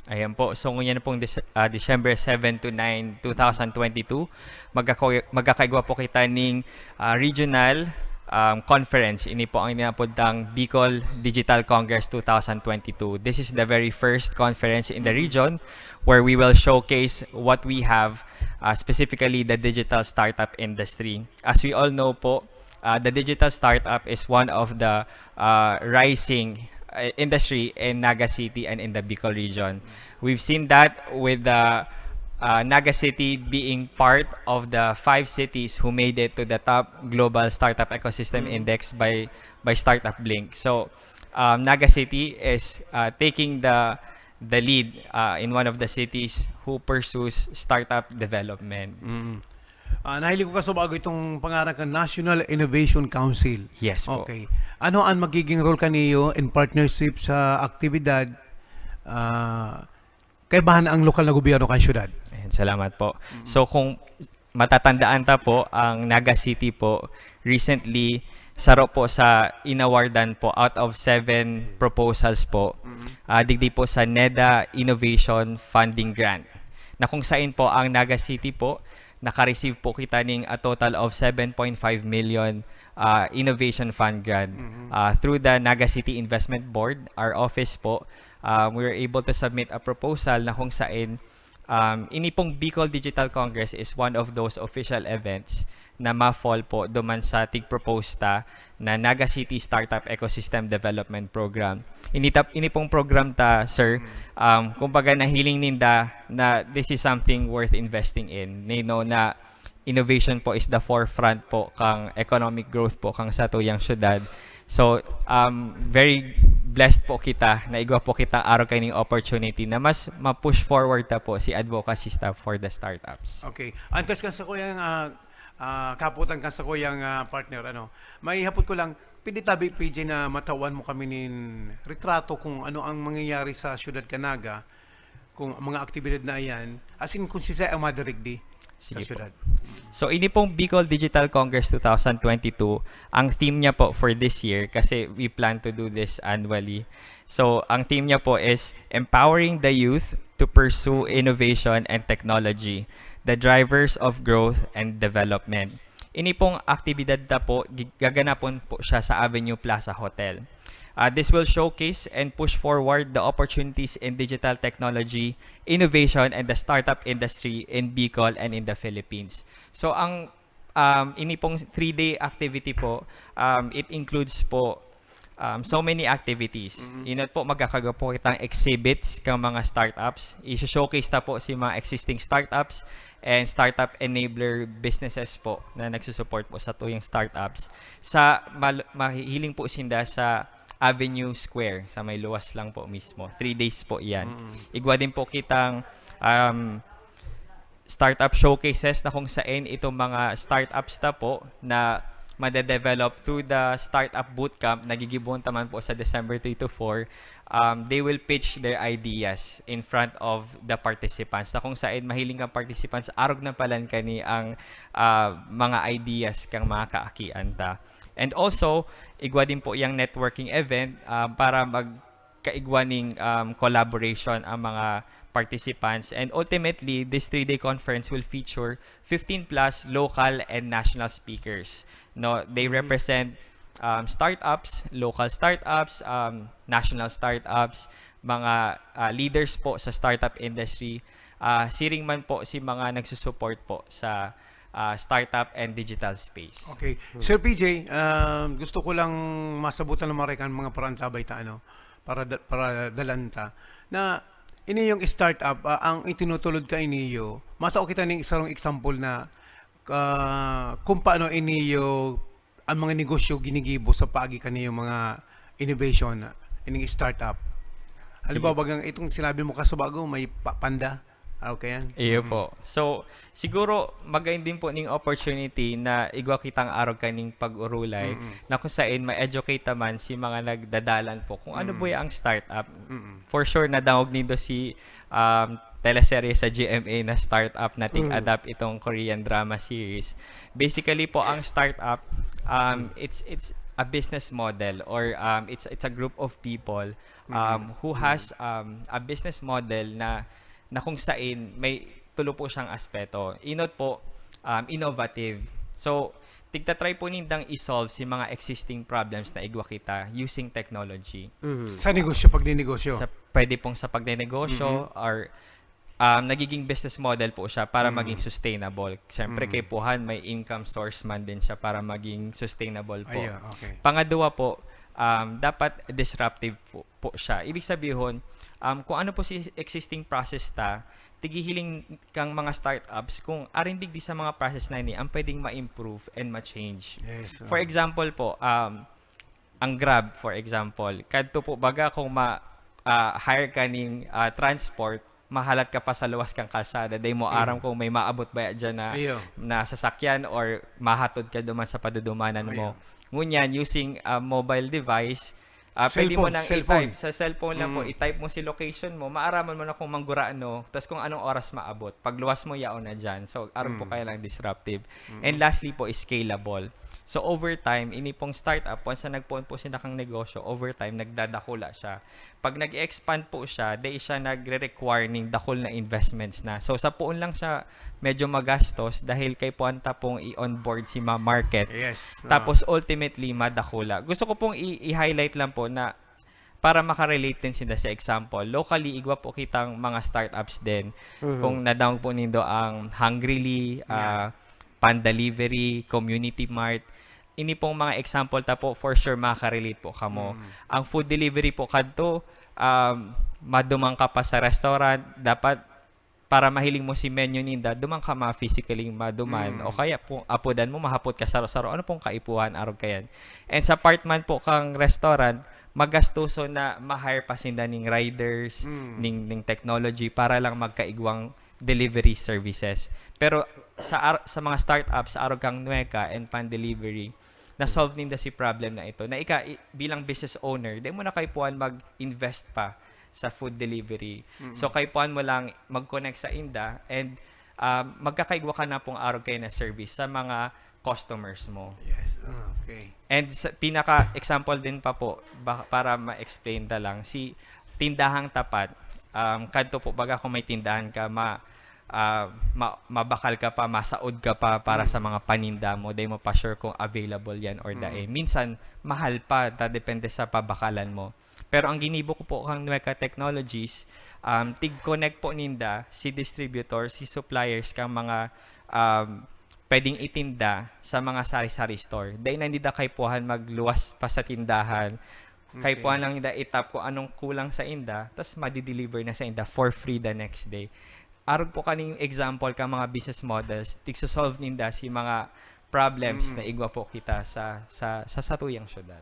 Ayan po. So, ngunyan pong Dece- ah, December seven to nine, two thousand twenty-two, magkako- magkakaigwa po kita ning ah, regional um, conference. Ini po ang inaapod tang Bicol Digital Congress two thousand twenty-two. This is the very first conference in the region where we will showcase what we have, ah, specifically the digital startup industry. As we all know po, uh, the digital startup is one of the uh, rising uh, industry in Naga City and in the Bicol region. We've seen that with the uh, Naga City being part of the five cities who made it to the top global startup ecosystem index by by Startup Blink. So um, Naga City is uh, taking the the lead uh, in one of the cities who pursues startup development. Mm. Ah, nahiling ko kaso bago itong pangaran ka National Innovation Council. Yes po. Okay. Ano ang magiging role kaniyo in partnership sa aktibidad? Ah, kaibahan ang lokal na gobyerno kan syudad. Ayan, salamat po. So kung matatandaan ta po, ang Naga City po, recently, saro po sa inawardan po out of seven proposals po, ah, digdi po sa NEDA Innovation Funding Grant, na kung saan po ang Naga City po, naka-receive po kita ning a total of seven point five million ah, Innovation Fund Grant. Ah, through the Naga City Investment Board, our office po, um, we were able to submit a proposal na kung saan um, ini pong Bicol Digital Congress is one of those official events na ma-fall po duman sa tig-propose ta na Naga City Startup Ecosystem Development Program. Ini, tap, ini pong program ta, sir, um, kumbaga nahiling ninda na this is something worth investing in. They know na innovation po is the forefront po kang economic growth po kang satuyang syudad. So, um, very blessed po kita na igwa po kita arog kaining opportunity na mas ma-push forward ta po si advocacy staff for the startups. Okay. Antes kan sa kuyang ah, ah, kaputan kan sa kuyang ah, partner, ano, may hapot ko lang, pwede tabi, P J, na matawan mo kami nin retrato kung ano ang mangyayari sa syudad kan Naga, kung ang mga aktibidad na iyan, as in kung sisay ang madirigdi sa Sige po. syudad. So, ini pong Bicol Digital Congress two thousand twenty-two, ang theme niya po for this year, kasi we plan to do this annually. So, ang theme niya po is Empowering the Youth to Pursue Innovation and Technology, the Drivers of Growth and Development. Ini pong aktibidad na po, gi-, gaganapon po siya sa Avenue Plaza Hotel. Uh, this will showcase and push forward the opportunities in digital technology, innovation, and the startup industry in Bicol and in the Philippines. So, ang, um, ini pong three-day activity po, um, it includes po um, so many activities. Mm. Inot po, magkakagawa po kitang exhibits kang mga startups. I-showcase ta po si mga existing startups and startup enabler businesses po na nagsusupport po sa tuyang startups. Sa mal-, mahihiling po sinda sa Avenue Square, sa may luwas lang po mismo. Three days po yan. Mm. Igwa din po kitang um, startup showcases na kung saan itong mga startups na po na madedevelop through the Startup Bootcamp na gigibohon ta man po sa December three to four, um, they will pitch their ideas in front of the participants, na kung saan mahiling ang participants, arog na palan kani ang, ah, mga ideas kang mga kaakian ta. And also, igwa din po yang networking event, ah, para mag-, kaigwa ning, um, collaboration ang mga participants. And ultimately, this three-day conference will feature fifteen plus local and national speakers. No, they Mm. represent, um, startups, local startups, um, national startups, mga, ah, leaders po sa startup industry. Ah, siring man po si mga nagsusupport po sa, ah, startup and digital space. Okay. Hmm. Sir P J, um, gusto ko lang masabutan ng mga rekan, mga paraantabay ta, ano, para da-, para dalan ta, na ini yung startup, ah, ang itinutulod ka iniyo, matao kita ning isarong example na, ah, kung paano iniyo ang mga negosyo ginigibo sa paagi kaniyong mga innovation, ining startup. Halimbawa, Sige. bagang itong sinabi mo kasubago, may pa-, panda. Ah, okay yan. Iyo Mm. po. So, siguro, magayon din po ning opportunity na igwa kitang arog kaning pag-urulay Mm. na kung sain ma-educate naman si mga nagdadalan po kung ano Mm. po ang startup. Mm. For sure, nadangog nindo si, um, teleserye sa G M A na startup na Mm. ting-adapt itong Korean drama series. Basically po, ang startup, um, Mm. it's, it's a business model or, um, it's, it's a group of people, um, Mm. who Mm. has, um, a business model na, na kung sain may tulo po siyang aspeto. Inot po, um, innovative. So, tigta-try po nindang i-solve si mga existing problems na igwa kita using technology. Mhm. Sa negosyo, pagninegosyo? Sa, pwede pong sa pagninegosyo Mhm. or, um, nagiging business model po siya para Mhm. maging sustainable. Siyempre, Mhm. kaipuhan, may income source man din siya para maging sustainable po. Ay, ah, okay. Pangadwa po, um, dapat disruptive po, po siya. Ibig sabihon, um, kung ano po si existing process ta, tigihiling kang mga startups kung arin digdi sa mga process na ini ang pwedeng ma-improve and ma-change. Yes, For oo. example po, um, ang Grab, for example, kadto po baga kung ma-, ah, hire ka ning, ah, transport, mahalat ka pa sa luwas kang kalsada, dai mo Mm. aram kung may maabot ba diyan na, Iyo. na sasakyan or mahatod ka duman sa padudumanan mo. Iyo. Ngunyan, using a mobile device, ah, pwede mo Cellphone, nang cellphone. i-type. Sa cellphone lang po, Mm. i-type mo si location mo, maaraman mo na kung manggurano, tas kung anong oras maabot. Pagluwas mo, yaon na dyan. So, aron po Mm. kaya lang disruptive. Mm. And lastly po is scalable. So, over time, ini pong startup, once na nagpoon po siya kang negosyo, over time, nagdadakula siya. Pag nag-expand po siya, dai siya nagre-require ning dakul na investments na. So, sa poon lang siya medyo magastos dahil kaipuhan ta pong i-onboard si ma-market. Yes, oo. Tapos, ultimately, madakula. Gusto ko pong i-, i-highlight lang po na para makarelate din sila sa example. Locally, igwa po kitang mga startups din. Mhm. Kung nadangog po nindo ang Hungryly, Yeah. ah, Pan Delivery, Community Mart. Ini pong mga example ta po, for sure, makaka-relate po kamo. Mm. Ang food delivery po kadto, um, maduman ka pa sa restaurant, dapat para mahiling mo si menu ninda, duman ka ma-, physically maduman. Mm. O kaya, kung apodan mo, mahapot ka saro-saro, ano pong kaipuhan, arog kayan. And sa part man po kang restaurant, magastuso na ma-hire pa sinda ning riders, Mm. ning, ning technology para lang magkaigwang delivery services. Pero sa ar-, sa mga startups, sa arog kang Nueca and Pan Delivery, na-solve ninda si problem na ito. Na ika, i-, bilang business owner, di mo na kaipuhan mag-invest pa sa food delivery. Mm. So, kaipuhan mo lang mag-connect sa inda and, um, magkakaigwa ka na pong arog kayo na service sa mga customers mo. Yes. Ah, okay. And sa, pinaka-example din pa po, ba-, para ma-explain ta lang, si Tindahang Tapat, um, kadto po, baga kung may tindahan ka, ma-, ah, ma-, mabakal ka pa, masaod ka pa para sa mga paninda mo, dai mo pa sure kung available yan or dai. Minsan, mahal pa, ta depende sa pabakalan mo. Pero ang ginibo ko po kang Nueca Technologies, um, tig-connect po ninda si distributor, si suppliers kang mga, um, pwedeng itinda sa mga sari-sari store. Dai na ninda kaipuhan magluwas pa sa tindahan. Okay. Kaipuhan lang ninda itap kung anong kulang sa inda, tas madi-deliver na sa inda for free the next day. Arog po kaning example ka mga business models, tigso-solve ninda si mga problems Mm. na igwa po kita sa, sa, sa satuyang syudad.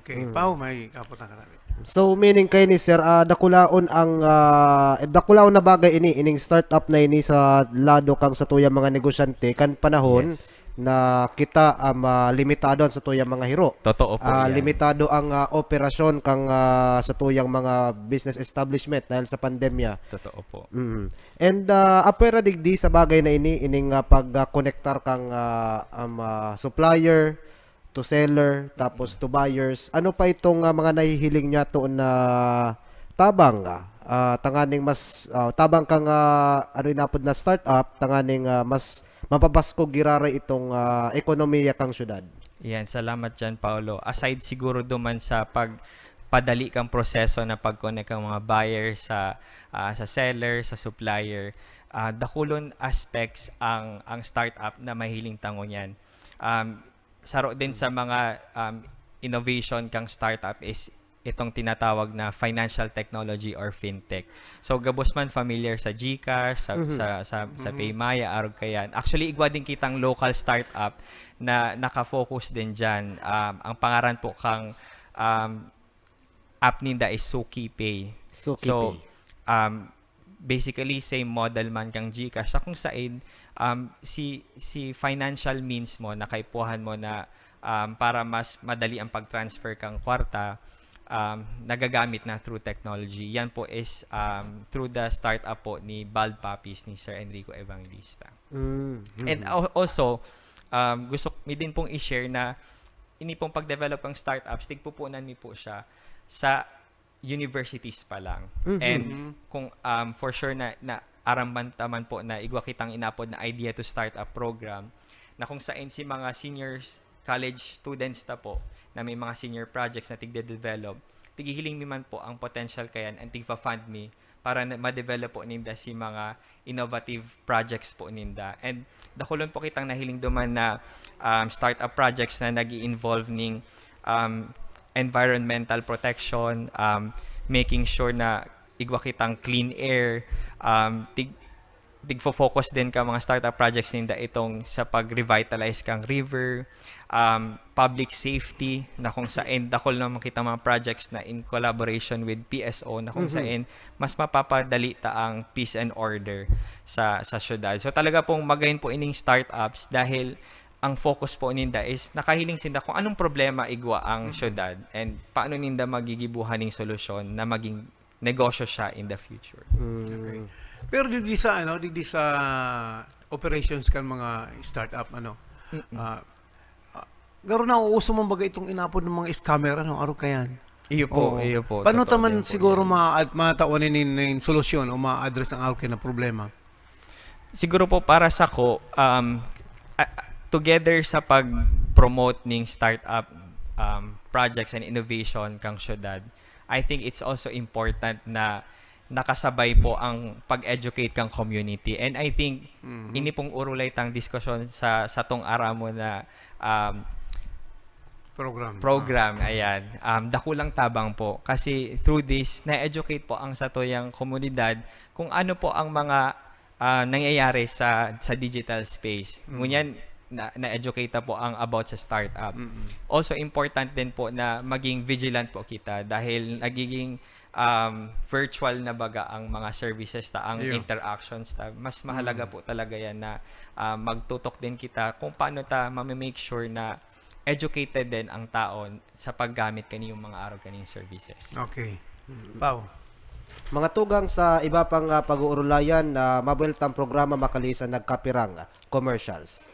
Okay. Mm. Pao, may kaputan ka namin. So, meaning kaini, sir, ah, dakulaon ang, ah, dakulaon na bagay ini, ining startup na ini sa lado kang satuyang mga negosyante kan panahon Yes. na kita, um, ah, limitado ang satuyang mga hiro. Totoo po Ah, yan. Limitado ang, ah, operasyon kang, ah, satuyang mga business establishment dahil sa pandemya. Totoo po. Mm. And, ah, apwera digdi sa bagay na ini, ining, ah, pag, ah, konektar kang, ah, um, ah, supplier to seller, tapos to buyers. Ano pa itong, ah, mga nahihiling niya toon na tabang, ah, ah, tanganing mas, ah, tabang kang, ah, ano inapod na startup, tanganing, ah, mas mapabaskog giraray itong, ah, ekonomiya kang syudad? Yan, salamat dyan, Paolo. Aside siguro duman sa pagpadali kang proseso na pag-connect ang mga buyer sa, ah, sa seller, sa supplier, ah, dakulon aspects ang, ang startup na mahiling tango niyan. Um, saro din sa mga, um, innovation kang startup is itong tinatawag na financial technology or fintech. So, gabos man familiar sa GCash, sa, Mhm. sa, sa, sa Mhm. PayMaya, arog kayan. Actually, igwa din kitang local startup na nakafocus din dyan. Um, ang pangaran po kang, um, app ninda is Suki Pay. Suki So, Pay. um, basically, same model man kang GCash. Sa kung sain, um, si, si financial means mo, na kaipuhan mo na, um, para mas madali ang pag-transfer kang kwarta, um, nagagamit na through technology. Yan po is, um, through the startup po ni Bald Puppies ni Sir Enrico Evangelista. Mm, And mm. al-, also, um, gusto mi din pong i-share na ini pong pag-develop ng startups, tigpupunan mi po siya sa universities pa lang. Mhm. And Mhm. kung, um, for sure na, na aram man taman po na igwa kitang inapod na idea to startup program, na kung sain si mga seniors, college students ta po, na may mga senior projects na tigde-develop, tigihiling mi man po ang potential kayan and tigfa-fund mi para na, ma-develop po ninda si mga innovative projects po ninda. And dakulon po kitang nahiling duman na, um, startup projects na nag-i-involve ning, um, environmental protection, um, making sure na igwa kitang clean air, um, tig-, tigfo-focus din ka mga startup projects ninda itong sa pag-revitalize kang river, um, public safety, na kung sain dakul na makita mga projects na in collaboration with P S O, na kung Mhm. sain mas mapapadali ta ang peace and order sa, sa syudad. So, talaga pong magayon po ining startups dahil ang focus po ninda is nakahiling sinda kung anong problema igwa ang Mhm. syudad and paano ninda magigibuhan ning solusyon na maging negosyo siya in the future. Mm. Okay. Pero digdi sa, ano, digdi sa operations kan mga startup, ano, Mm-mm. ah, ah, garo nauuso man baga itong inapod ng mga scammer, ano, arog kayan? Iyo po, Oo. iyo po. Paano Totoo taman din po siguro yan. ma-, at matawan nin, nin solusyon o ma-address ang arog kayan na problema? Siguro po para sa ko, um, a-, together sa pag-promote ning startup, um, projects and innovation kang syudad, I think it's also important na nakasabay po ang pag-educate kang community. And I think Mhm. ini pong urulay tang diskusyon sa, sa tong aramo na, um, Program. program, Ah. ayan. Um, dakulang tabang po. Kasi through this, na-educate po ang satuyang komunidad kung ano po ang mga, ah, nangyayari sa, sa digital space. Mm. Ngunyan, na, na-educate na po ang about sa startup. Mm-mm. Also, important din po na maging vigilant po kita dahil nagiging, um, virtual na baga ang mga services ta, ang Iyo. interactions ta. Mas mahalaga Mm. po talaga yan na, ah, magtutok din kita kung paano ta mamimake sure na educated din ang tao sa paggamit kaniyong mga arog kaniyong services. Okay. Pao. Mga tugang sa iba pang, ah, pag-uurulayan na mabuweltang programa makalisan nagkapirang, ah, commercials.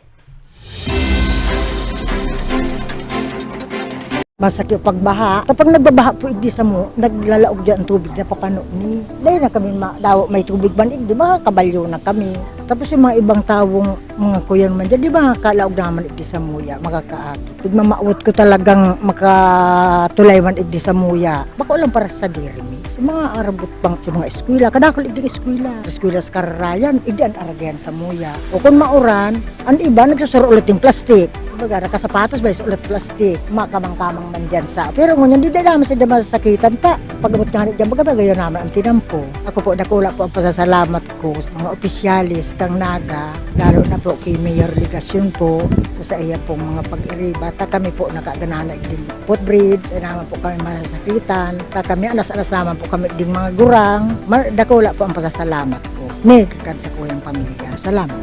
Masakit pagbaha. Kapag nagbabaha po igdi samo, naglalaog diyan ang tubig sa papano ni. Dahil na kami ma-, daw may tubig man igdi, makakabalyo na kami. Tapos yung mga ibang tawong mga kuyan man dyan, di ba, kalaog naman igdi samuya, makakaagi. Pag mamaot ko talagang makatulay man igdi samuya, bako lang para sa diri mi. Sa mga arabot pang, sa mga eskwela, kadakol igdi eskwela. Sa eskwela sa Kararayan, igdi an aragayan samuya. O kung mauran, an iba nagsusuro ulit yung plastic. Kumbaga, nakasapatos ba, ulit plastic. Makamang-kamang man dyan sa. Pero ngunyan, di na naman sila masasakitan ta. Pag-abot nga ni dyan, baga, bagayon naman ang tinampo. Ako po, dakula po ang pasasalamat ko sa mga opisyales kang Naga, lalo na po kay Mayor Legacion po, sa, sa iya pong mga pag-iriba. Ta kami po nakaganahan na igding footbridge, ay naman po kami masasakitan. Ta kami, anas-anas naman po kami igding mga gurang. Ma-, dakula po ang pasasalamat ko. Ni, kakan sa kuyang pamilya. Salamat.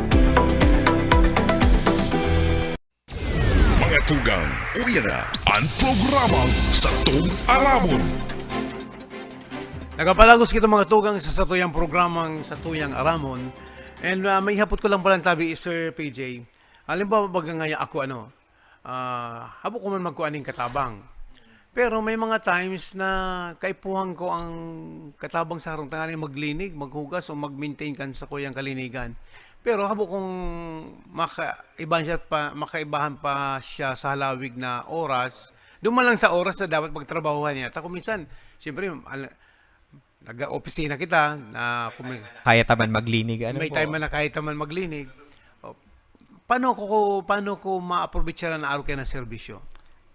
Mga tugang, uya na an programang Satong Aramon. Nagapalagos kita, mga tugang, sa satuyang programang Satuyang Aramon. And ah, may hapot ko lang pala tabi, Sir P J. Halimbawa, baga ngaya ako, ano, ah, habo ko man magkuan ning katabang. Pero may mga times na kaipuhan ko ang katabang sa harong tanganing maglinig, maghugas o mag-maintain kan sakuyang kalinigan. Pero habo kong makaibahan siya pa, makaibahan pa siya sa halawig na oras. Duman lang sa oras na dapat pagtrabahuhan niya. Ta kung minsan, siyempre, al- nag-opisina kita, na kung may, Kaya ta man maglinig, ano may po? Time man na kaya ta man maglinig. O, paano ko, ko paano ko maaprovechar ang araw kaya ng serbisyo?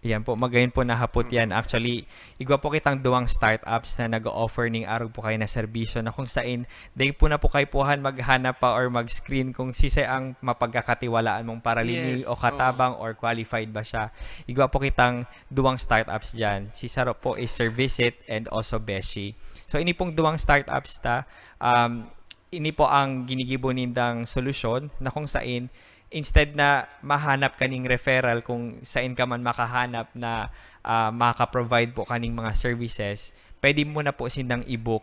Yan po, magayon po nahapot yan. Actually, igwa po kitang duwang startups na nag-o-offer ning arog po kayo na serbisyo na kung sain, day po na po kaipuhan maghanap pa or mag-screen kung sisay ang mapagkakatiwalaan mong paralini Yes, o katabang or qualified ba siya. Igwa po kitang duwang startups dyan. Si Saro po is Servicit and also Beshi. So, ini pong duwang startups ta, um, ini po ang ginigibo nindang solusyon na kung sain, instead na mahanap kaning referral kung sain ka man makahanap na ah, makaka-provide po kaning mga services, pwede mo na po sindang i-book.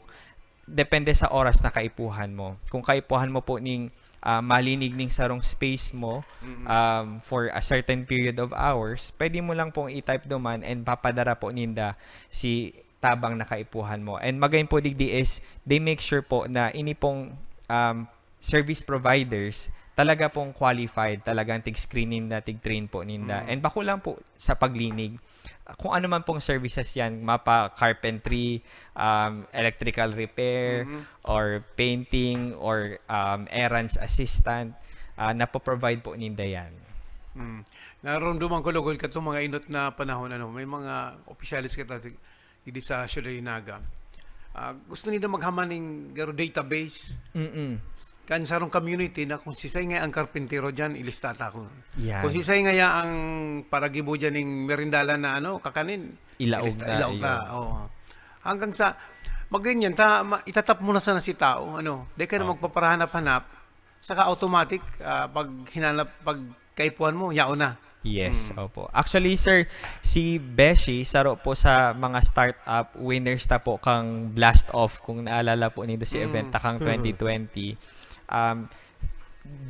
Depende sa oras na kaipuhan mo. Kung kaipuhan mo po ning ah, malinig ning sarong space mo um, for a certain period of hours, pwede mo lang pong i-type duman and papadara po ninda si tabang na kaipuhan mo. And magayon po digdi is, they make sure po na ini pong um, service providers talaga pong qualified, talagang tig-screening na, tig-train po ninda. And bako lang po sa paglinig, kung ano man pong services yan, mapa carpentry, um, electrical repair, or painting, or um, errands assistant, ah, napoprovide po ninda yan. Mm. Narumduman ko lugod katong mga inot na panahon, ano, may mga opisyalis kita di sa Siyudad ni Naga. Ah, gusto nila maghaman ning garo database Mm-mm. kan sarong community na kung sisay nga ang karpintero diyan, ilista ta ko. Yan. Kung sisay nga ya ang paragibo diyan ning merindalan na ano, kakanin, Ilaog ilista, ta, ilaog ta. iyo. Oo. Hanggang sa maganyan ta ma, itatap mo na sana si tao, ano, di ka na magpaparahanap-hanap, saka automatic ah, pag hinanap, pag kaipuhan mo, yaon na. Yes, opo. Actually, sir, si Beshi, saro po sa mga startup winners ta po kang Blast Off, kung naalala po nindo si event ta kang twenty twenty. Um,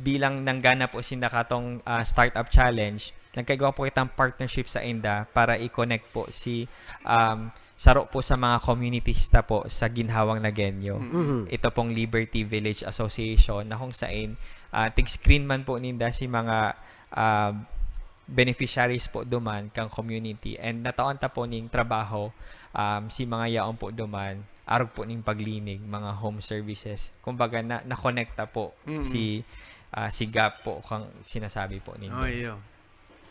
bilang nanggana po sinda katong ah, startup challenge, nagkaigwa po kitang partnership sa inda para i-connect po si um, saro po sa mga communities ta po sa ginhawang Nagueño. Ito pong Liberty Village Association na kung sain ah, tig-screen man po ninda si mga ah, beneficiaries po duman kang community, and natawan ta po ning trabaho um, si mga yaon po duman, arog po ning paglinig, mga home services. Kumbaga, na, nakonekta po si ah, si Gap po kang sinasabi po ninyo. Oh, iyo.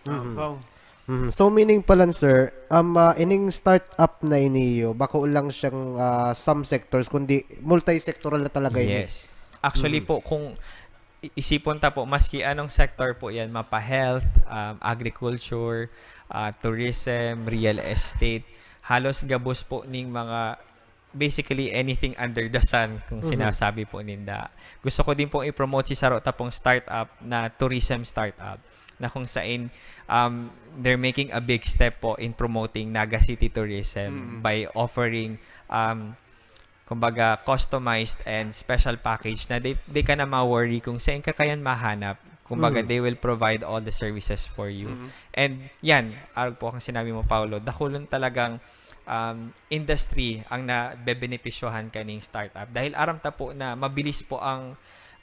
Apaw. Mhm. So meaning pala, sir, um, ah, ining startup na iniyo, bako lang siyang ah, some sectors, kundi multi-sectoral na talaga ini. Yes. Actually po, kung i- isipon ta po, maski anong sector po yan, mapa-health, um, agriculture, ah, tourism, real estate, halos gabos po ning mga, basically anything under the sun, kung sinasabi po ninda. Gusto ko din pong i-promote si saro ta pong startup na tourism startup, na kung sain um, they're making a big step po in promoting Naga City tourism by offering um, kumbaga, customized and special package na di, di ka na ma-worry kung saan ka kayan mahanap. Kumbaga, Mhm. they will provide all the services for you. Mhm. And yan, arog po ang sinabi mo, Paolo, dakulon talagang um, industry ang nabebenepisyohan kaning startup. Dahil aram ta po na mabilis po ang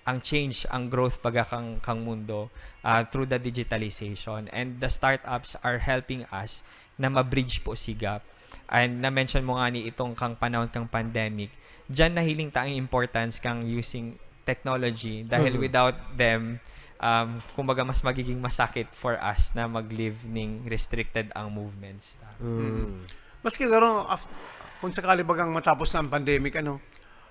ang change, ang growth baga kang, kang mundo ah, through the digitalization. And the startups are helping us na ma-bridge po si gap. And na-mention mo nga ni itong kang panahon kang pandemic, diyan nahiling ta ang importance kang using technology dahil Mhm. without them, um, kumbaga mas magiging masakit for us na mag-live ning restricted ang movements. Mm. Maski garo, af- kung sakali bagang matapos na ang pandemic, ano,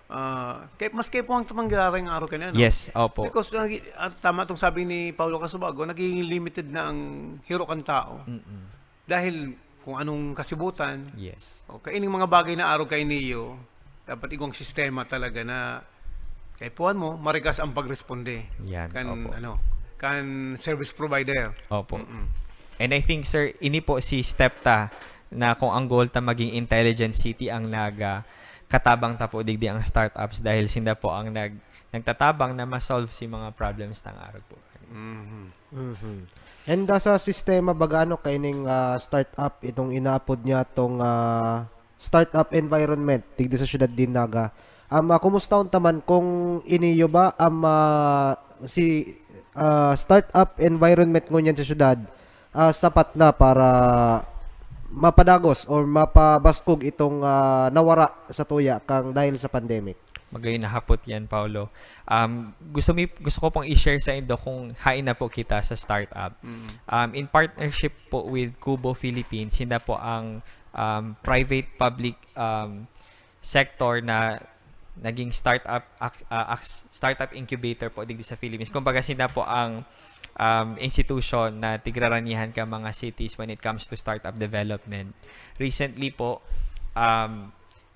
ah, kay, mas kaipuhan ta man giraray ang araw kaiyan, ano? Yes, opo. Because, ah, ah, tama itong sabi ni Paolo Casubago, nagiging limited na ang hiro kan tao. Mm-mm. Dahil kung anong kasibutan, Yes. o kaining mga bagay na araw kaiyan, dapat igwang sistema talaga na kaipuhan mo, marikas ang pagresponde. Yan, Kan, opo. ano, kan service provider. Opo. Mm-mm. And I think, sir, ini po si step ta na kung ang goal ta maging intelligent city ang Naga, katabang ta po digdi ang startups dahil sinda po ang nag nagtatabang na ma-solve si mga problems ng araw po. Mhm. Mhm. And ah, sa sistema baga ano kaining ah, startup itong inaapod niya tong ah, startup environment digdi sa syudad din Naga. Um, ah, kumusta unta man kung iniyo ba um, ah, si ah, startup environment ngunyan sa syudad ah, sapat na para mapadagos or mapabaskog itong ah, nawara sa tuya kang dahil sa pandemic? Magayon na hapot yan, Paolo. Um, gusto, mi, gusto ko pong i-share sa indo kung hain na po kita sa startup. Mm. Um, in partnership po with Kubo Philippines, sila po ang um, private public um, sector na naging startup ac- uh, ac- startup incubator po digdi sa Philippines. Kumbaga sila po ang um, institution na tigraranihan ka mga cities when it comes to startup development. Recently po, um,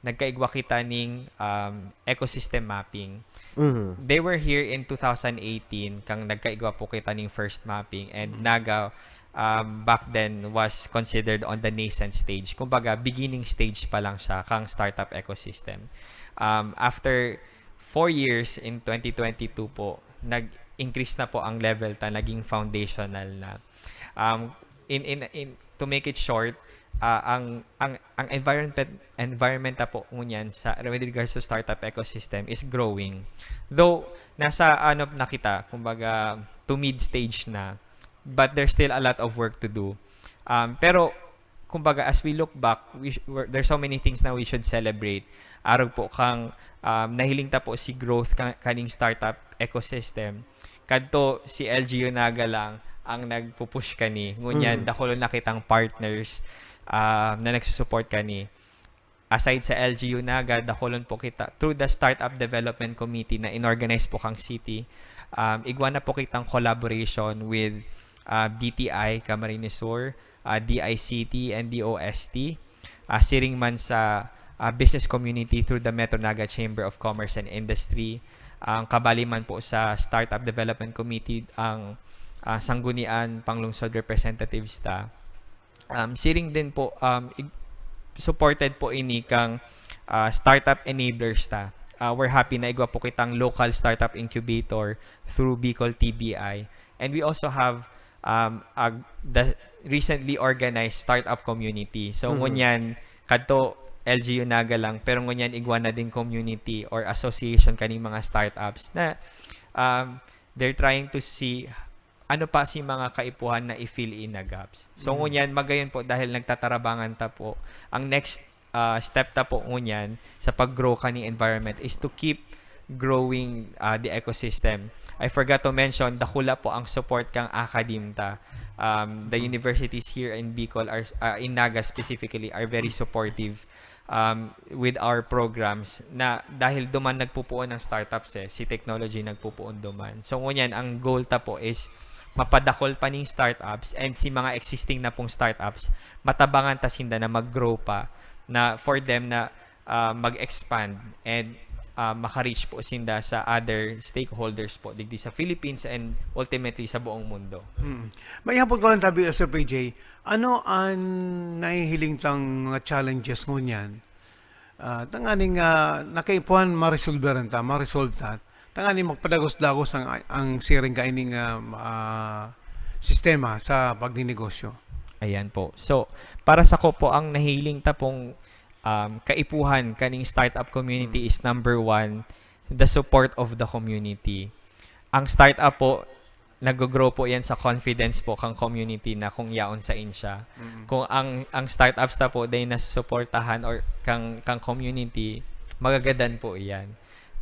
nagkaigwa kita ning um, ecosystem mapping. Mhm. They were here in two thousand eighteen kang nagkaigwa po kita ning first mapping, and Naga um, back then was considered on the nascent stage. Kumbaga, beginning stage pa lang siya kang startup ecosystem. Um, after four years in twenty twenty-two po, nag-increase na po ang level ta, naging foundational na. Um, in, in, in, to make it short, ah, ang ang ang environment environment na po ngunyan sa with regards to startup ecosystem is growing. Though nasa ano na kita, kumbaga to mid stage na, but there's still a lot of work to do. Um, pero kumbaga as we look back, we, sh- we're- there's so many things na we should celebrate. Arog po kang um, nahiling ta po si growth ka, kaning startup ecosystem. Kadto si L G U Naga lang ang nagpupush kani. Ngunyan, Mm. dakulon na kitang partners ah, na nagsusupport kani. Aside sa L G U Naga, dakulon po kita through the Startup Development Committee na inorganize po kang city. Um, igwa na po kitang collaboration with uh, D T I Camarines Sur, uh, D I C T, and D O S T. Uh, siring man sa uh, business community through the Metro Naga Chamber of Commerce and Industry. Ang kabali man po sa Startup Development Committee, ang uh, Sanggunian Panglungsod Representatives ta. Um, siring din po, um, ig- supported po ini kang uh, startup enablers ta. Uh, we're happy na igwa po kitang local startup incubator through Bicol T B I. And we also have um, a, the recently organized startup community. So, Mhm. ngunyan, kadto L G U Naga lang, pero ngunyan igwa na din community or association kaning mga startups na um, they're trying to see ano pa si mga kaipuhan na i-fill in na gaps. So, Mm. ngunyan, magayon po dahil nagtatarabangan ta po. Ang next uh, step ta po ngunyan sa pag-grow kaning environment is to keep growing uh, the ecosystem. I forgot to mention, dakula po ang support kang academe ta. Um, the universities here in Bicol are, uh, in Naga specifically, are very supportive um, with our programs na dahil duman nagpupuon ang startups eh, si technology nagpupuon duman. So ngunyan, ang goal ta po is mapadakol pa ning startups and si mga existing na pong startups, matabangan ta sinda na mag-grow pa na for them na ah, mag-expand and ah, maka-reach po sinda sa other stakeholders po digdi sa Philippines and ultimately sa buong mundo. Hmm. May hapon ko lang tabi, Sir P J, ano ang nahihiling tang mga challenges ngunyan? Ah, tanganing uh, nakaipuhan, maresolveran ta, maresolve ta. Tanganing magpadagos-dagos ang, ang siring kaining, ah, ah, sistema sa pagninegosyo. Ayan po. So, para sa ko po, ang nahiling ta pong, um, kaipuhan kaning startup community Mm. is number one, the support of the community. Ang startup po, nag-grow po yan sa confidence po kang community na kung yaon sa insya. Mm. Kung ang ang startups ta po day nasusuportahan or kang kang community, magagadan po yan.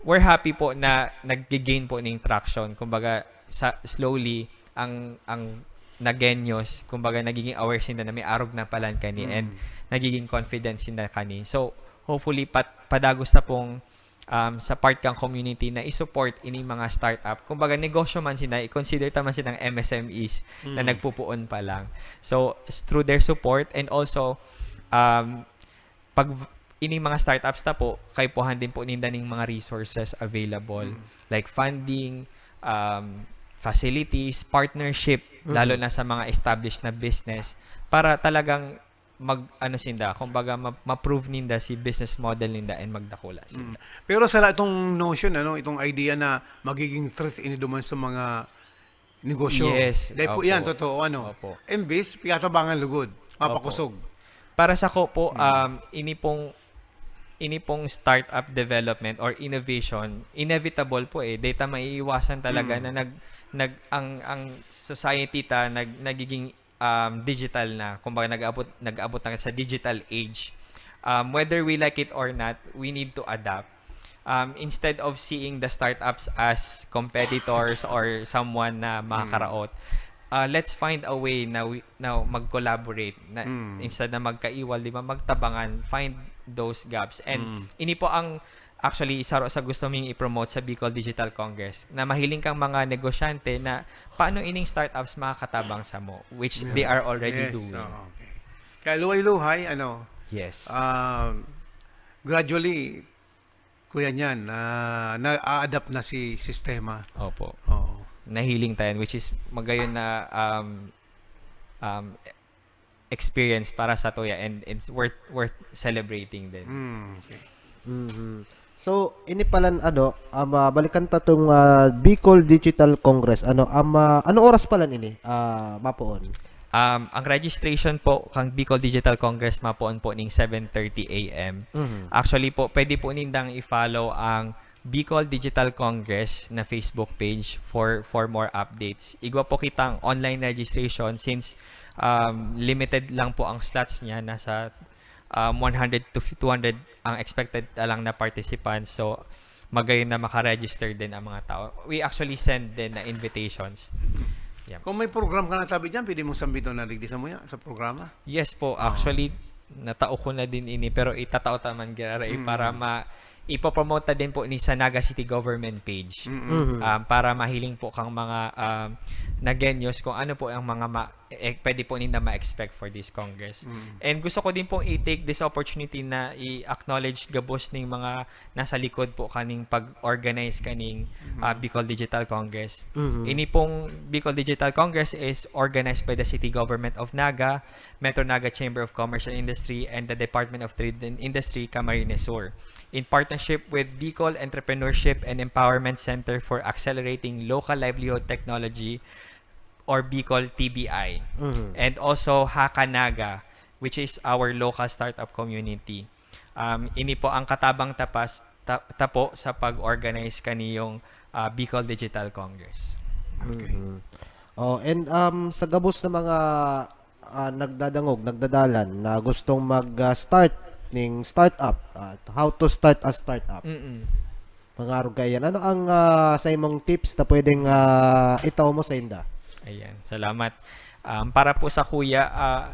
We're happy po na nag-gain po ning traction. Kumbaga, sa, slowly, ang ang nagenyos, kumbaga, nagiging aware sinda na may arog na palan kani and Mm. nagiging confident sinda kani. So, hopefully, pat, padagos ta pong, um, sa part kang community na i-support ining mga startup. Kumbaga, negosyo man sinda, i-consider ta man silang M S M Es na Mm. nagpupuon pa lang. So, s-, through their support and also, um, pag v-, ining mga startups ta po, kaipuhan din po ninda ning mga resources available, Mm. like funding, um, facilities, partnership, Mm. lalo na sa mga established na business, para talagang mag, ano sinda, kumbaga, ma, ma-prove ninda si business model ninda and magdakula sinda. Mm. Pero sala itong notion, ano, itong idea na magiging threat ini duman sa mga negosyo. Yes, Dahil po opo. yan, totoo, ano. Opo. Imbis, piyatabangan lugod, mapakusog. Para sa ko po, Mm. um, ini pong, ini pong startup development or innovation, inevitable po eh. Data maiiwasan talaga Mm. na nag, nag, ang, ang society ta nag, nagiging, um, digital na. Kumbaga, nag-abot, nag-abot na sa digital age. Um, whether we like it or not, we need to adapt. Um, instead of seeing the startups as competitors or someone na Mm. makakaraot, uh, let's find a way na we, na mag-collaborate. Na, Mm. Instead na magkaiwal, di ba, magtabangan, find those gaps. And Mm. ini po ang, actually, isa ro sa gusto ming i-promote sa Bicol Digital Congress, na mahiling kang mga negosyante na paano ining startups makakatabang sa mo, which they are already Yes, doing. Oo, okay. Kaya luhay-luhay, ano, Yes. um, gradually, kuya niyan, ah, na-adapt na si sistema. Opo. Oo. Nahiling tayo, which is magayon na, um, um, experience para sa tuya, and it's worth, worth celebrating din. Mm, okay. Mhm. So, ini palan, ano, um, ah, balikan ta tong, ah, Bicol Digital Congress. Ano, um, ah, ano oras palan ini, ah, mapoon? Um, ang registration po kang Bicol Digital Congress mapoon po ning seven thirty A M. Mhm. Actually po, pwede po nindang i-follow ang Bicol Digital Congress na Facebook page for, for more updates. Igwa po kitang online registration since, um, limited lang po ang slots niya. Nasa, um, one hundred to two hundred ang expected lang na participants. So, magayon na maka-register din ang mga tao. We actually send din na invitations. Yeah. Kung may program ka na tabi dyan, pwede mong sambiton na digdi sa muya, sa programa. Yes po, Ah. actually, natao ko na din ini, pero itatao ta man giraray Mm. para ma, ipopromote ta din po ni sa Naga City Government page. Mm-mm. Mhm. Um, para mahiling po kang mga, um, Nagueños kung ano po ang mga ma, eh, pwede po ninda ma-expect for this Congress. Mm. And gusto ko din pong i-take this opportunity na i-acknowledge gabos ning mga nasa likod po kaning pag-organize kaning, ah, Mm. Bicol Digital Congress. Mhm. Ini pong Bicol Digital Congress is organized by the City Government of Naga, Metro Naga Chamber of Commerce and Industry, and the Department of Trade and Industry, Camarines Sur, in partnership with Bicol Entrepreneurship and Empowerment Center for Accelerating Local Livelihood Technology, or Bicol T B I, Mhm. and also Haka Naga, which is our local startup community. Um, ini po ang katabang tapas, ta, tapo sa pag-organize kaniyong, ah, Bicol Digital Congress. Okay. Mhm. Oh, and, um, sa gabos na mga, ah, nagdadangog, nagdadalan na gustong mag, ah, start ning startup, ah, how to start a startup. Mm-mm. Mga arog kaiyan. Ano ang, ah, sa imong tips na pwedeng, ah, itaw mo sa inda? Ayan, salamat. Um, para po sa kuya, ah,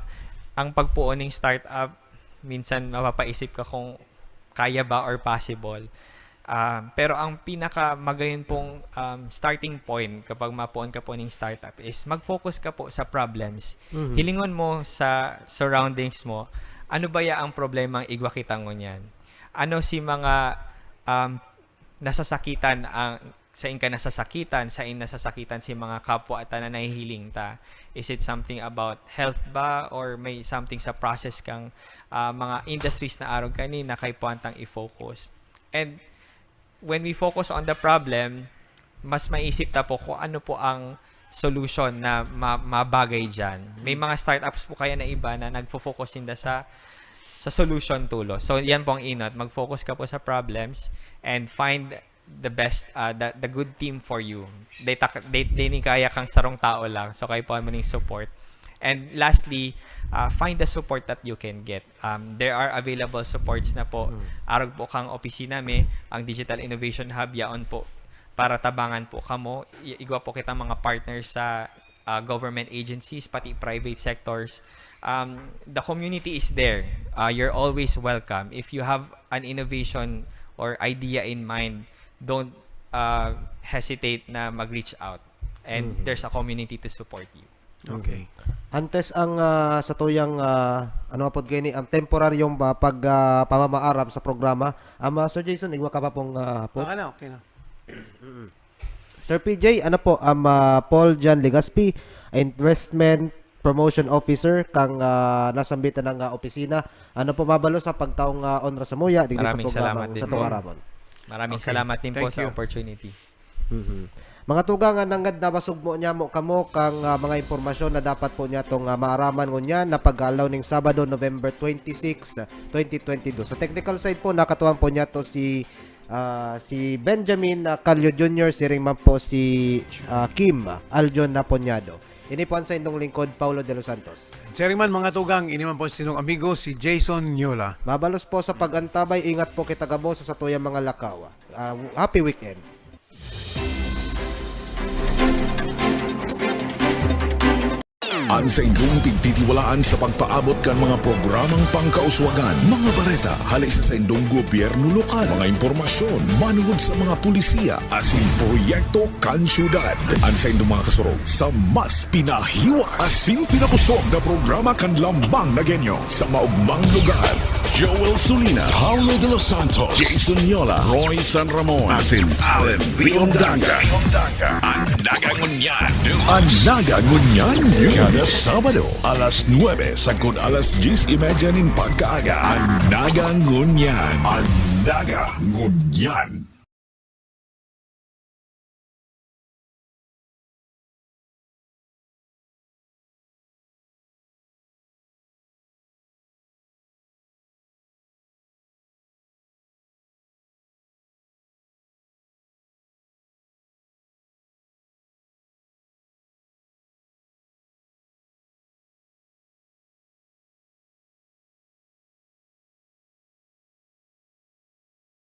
ang pagpuon ning startup, minsan mapapaisip ka kung kaya ba or possible. Ah, pero ang pinakamagayon pong, um, starting point kapag mapuon ka po ning startup is mag-focus ka po sa problems. Mhm. Hilingon mo sa surroundings mo, ano ba ya ang problemang igwa kita ngunyan? Ano si mga, um, nasasakitan ang, sain ka nasasakitan, sain nasasakitan si mga kapwa ta na nahihiling ta? Is it something about health ba, or may something sa process kang, ah, mga industries na arog kani na kaipuhan tang i-focus? And When we focus on the problem, mas maisip ta po kung ano po ang solution na ma- mabagay dyan. May mga startups po kaya na iba na nagfo-focus sinda sa sa solution tulo. So yan po ang inot, mag-focus ka po sa problems and find the best, uh, the, the good team for you. Di, tak, di, di ni kaya kang sarong tao lang. So kayo po ang maning support. And lastly, uh, find the support that you can get. Um, there are available supports na po. Arog po kang opisina mi, ang Digital Innovation Hub, yaon po para tabangan po kamo. I- igwa po kitang mga partners sa uh, government agencies, pati private sectors. Um, the community is there. Uh, you're always welcome. If you have an innovation or idea in mind, don't uh, hesitate na mag-reach out. And there's a community to support you. Okay. Antes ang ah, sa tuyang ah, ano apod gani ang temporaryong ah, pag ah, pamamaaram sa programa, ang ah, Sir Jason, igwa ka pa pong ah, po. Okay na, okay na. Sir P J, ano po ang ah, Paul John Legaspi, Investment Promotion Officer kang ah, nasambitan ng ah, opisina. Ano po mabalo sa pagtaong ah, onra sa muya digdi sa Maraming programa salamat din sa po. Tuwaraman? Maraming Okay. salamat din po Thank sa you. Opportunity. Mhm. Mga tugang, nanggad na basugmo niya mo kamo kang ah, mga impormasyon na dapat po niya tong ah, maaraman ngunyan na pag-aalaw ning Sabado, November twenty-six, twenty twenty-two. Sa technical side po, nakatuwang po niya to si ah, si Benjamin ah, Calio Junior, siring man po si ah, Kim Aljon Naponyado. Ini po ang sa indong lingkod, Paulo de los Santos. Siring man, mga tugang, ini man po sinong amigo, si Jason Nyola. Mabalos po sa pag-antabay, ingat po kita gabos sa satuyang mga lakaw. Ah, happy weekend. An saindong pigtitiwalaan sa pagpaabot kan mga programang pangkauswagan, mga bareta hali sa saindong gobyerno lokal, mga impormasyon manungod sa mga pulisiya asin proyekto kan syudad. An saindong mga kasurog sa mas pinahiwas asin pinakosog na programa kan Lambang na Genyo sa maogmang lugar. Joel Sulina, Paulo de los Santos, Jason Yola, Roy San Ramon, asin Allen Riondanga. An Naga Ngunyan. An Naga Ngunyan. Kada Sabado, alas nuebe sagkod alas dyes y media nin pagkaaga. An Naga Ngunyan. An Naga Ngunyan.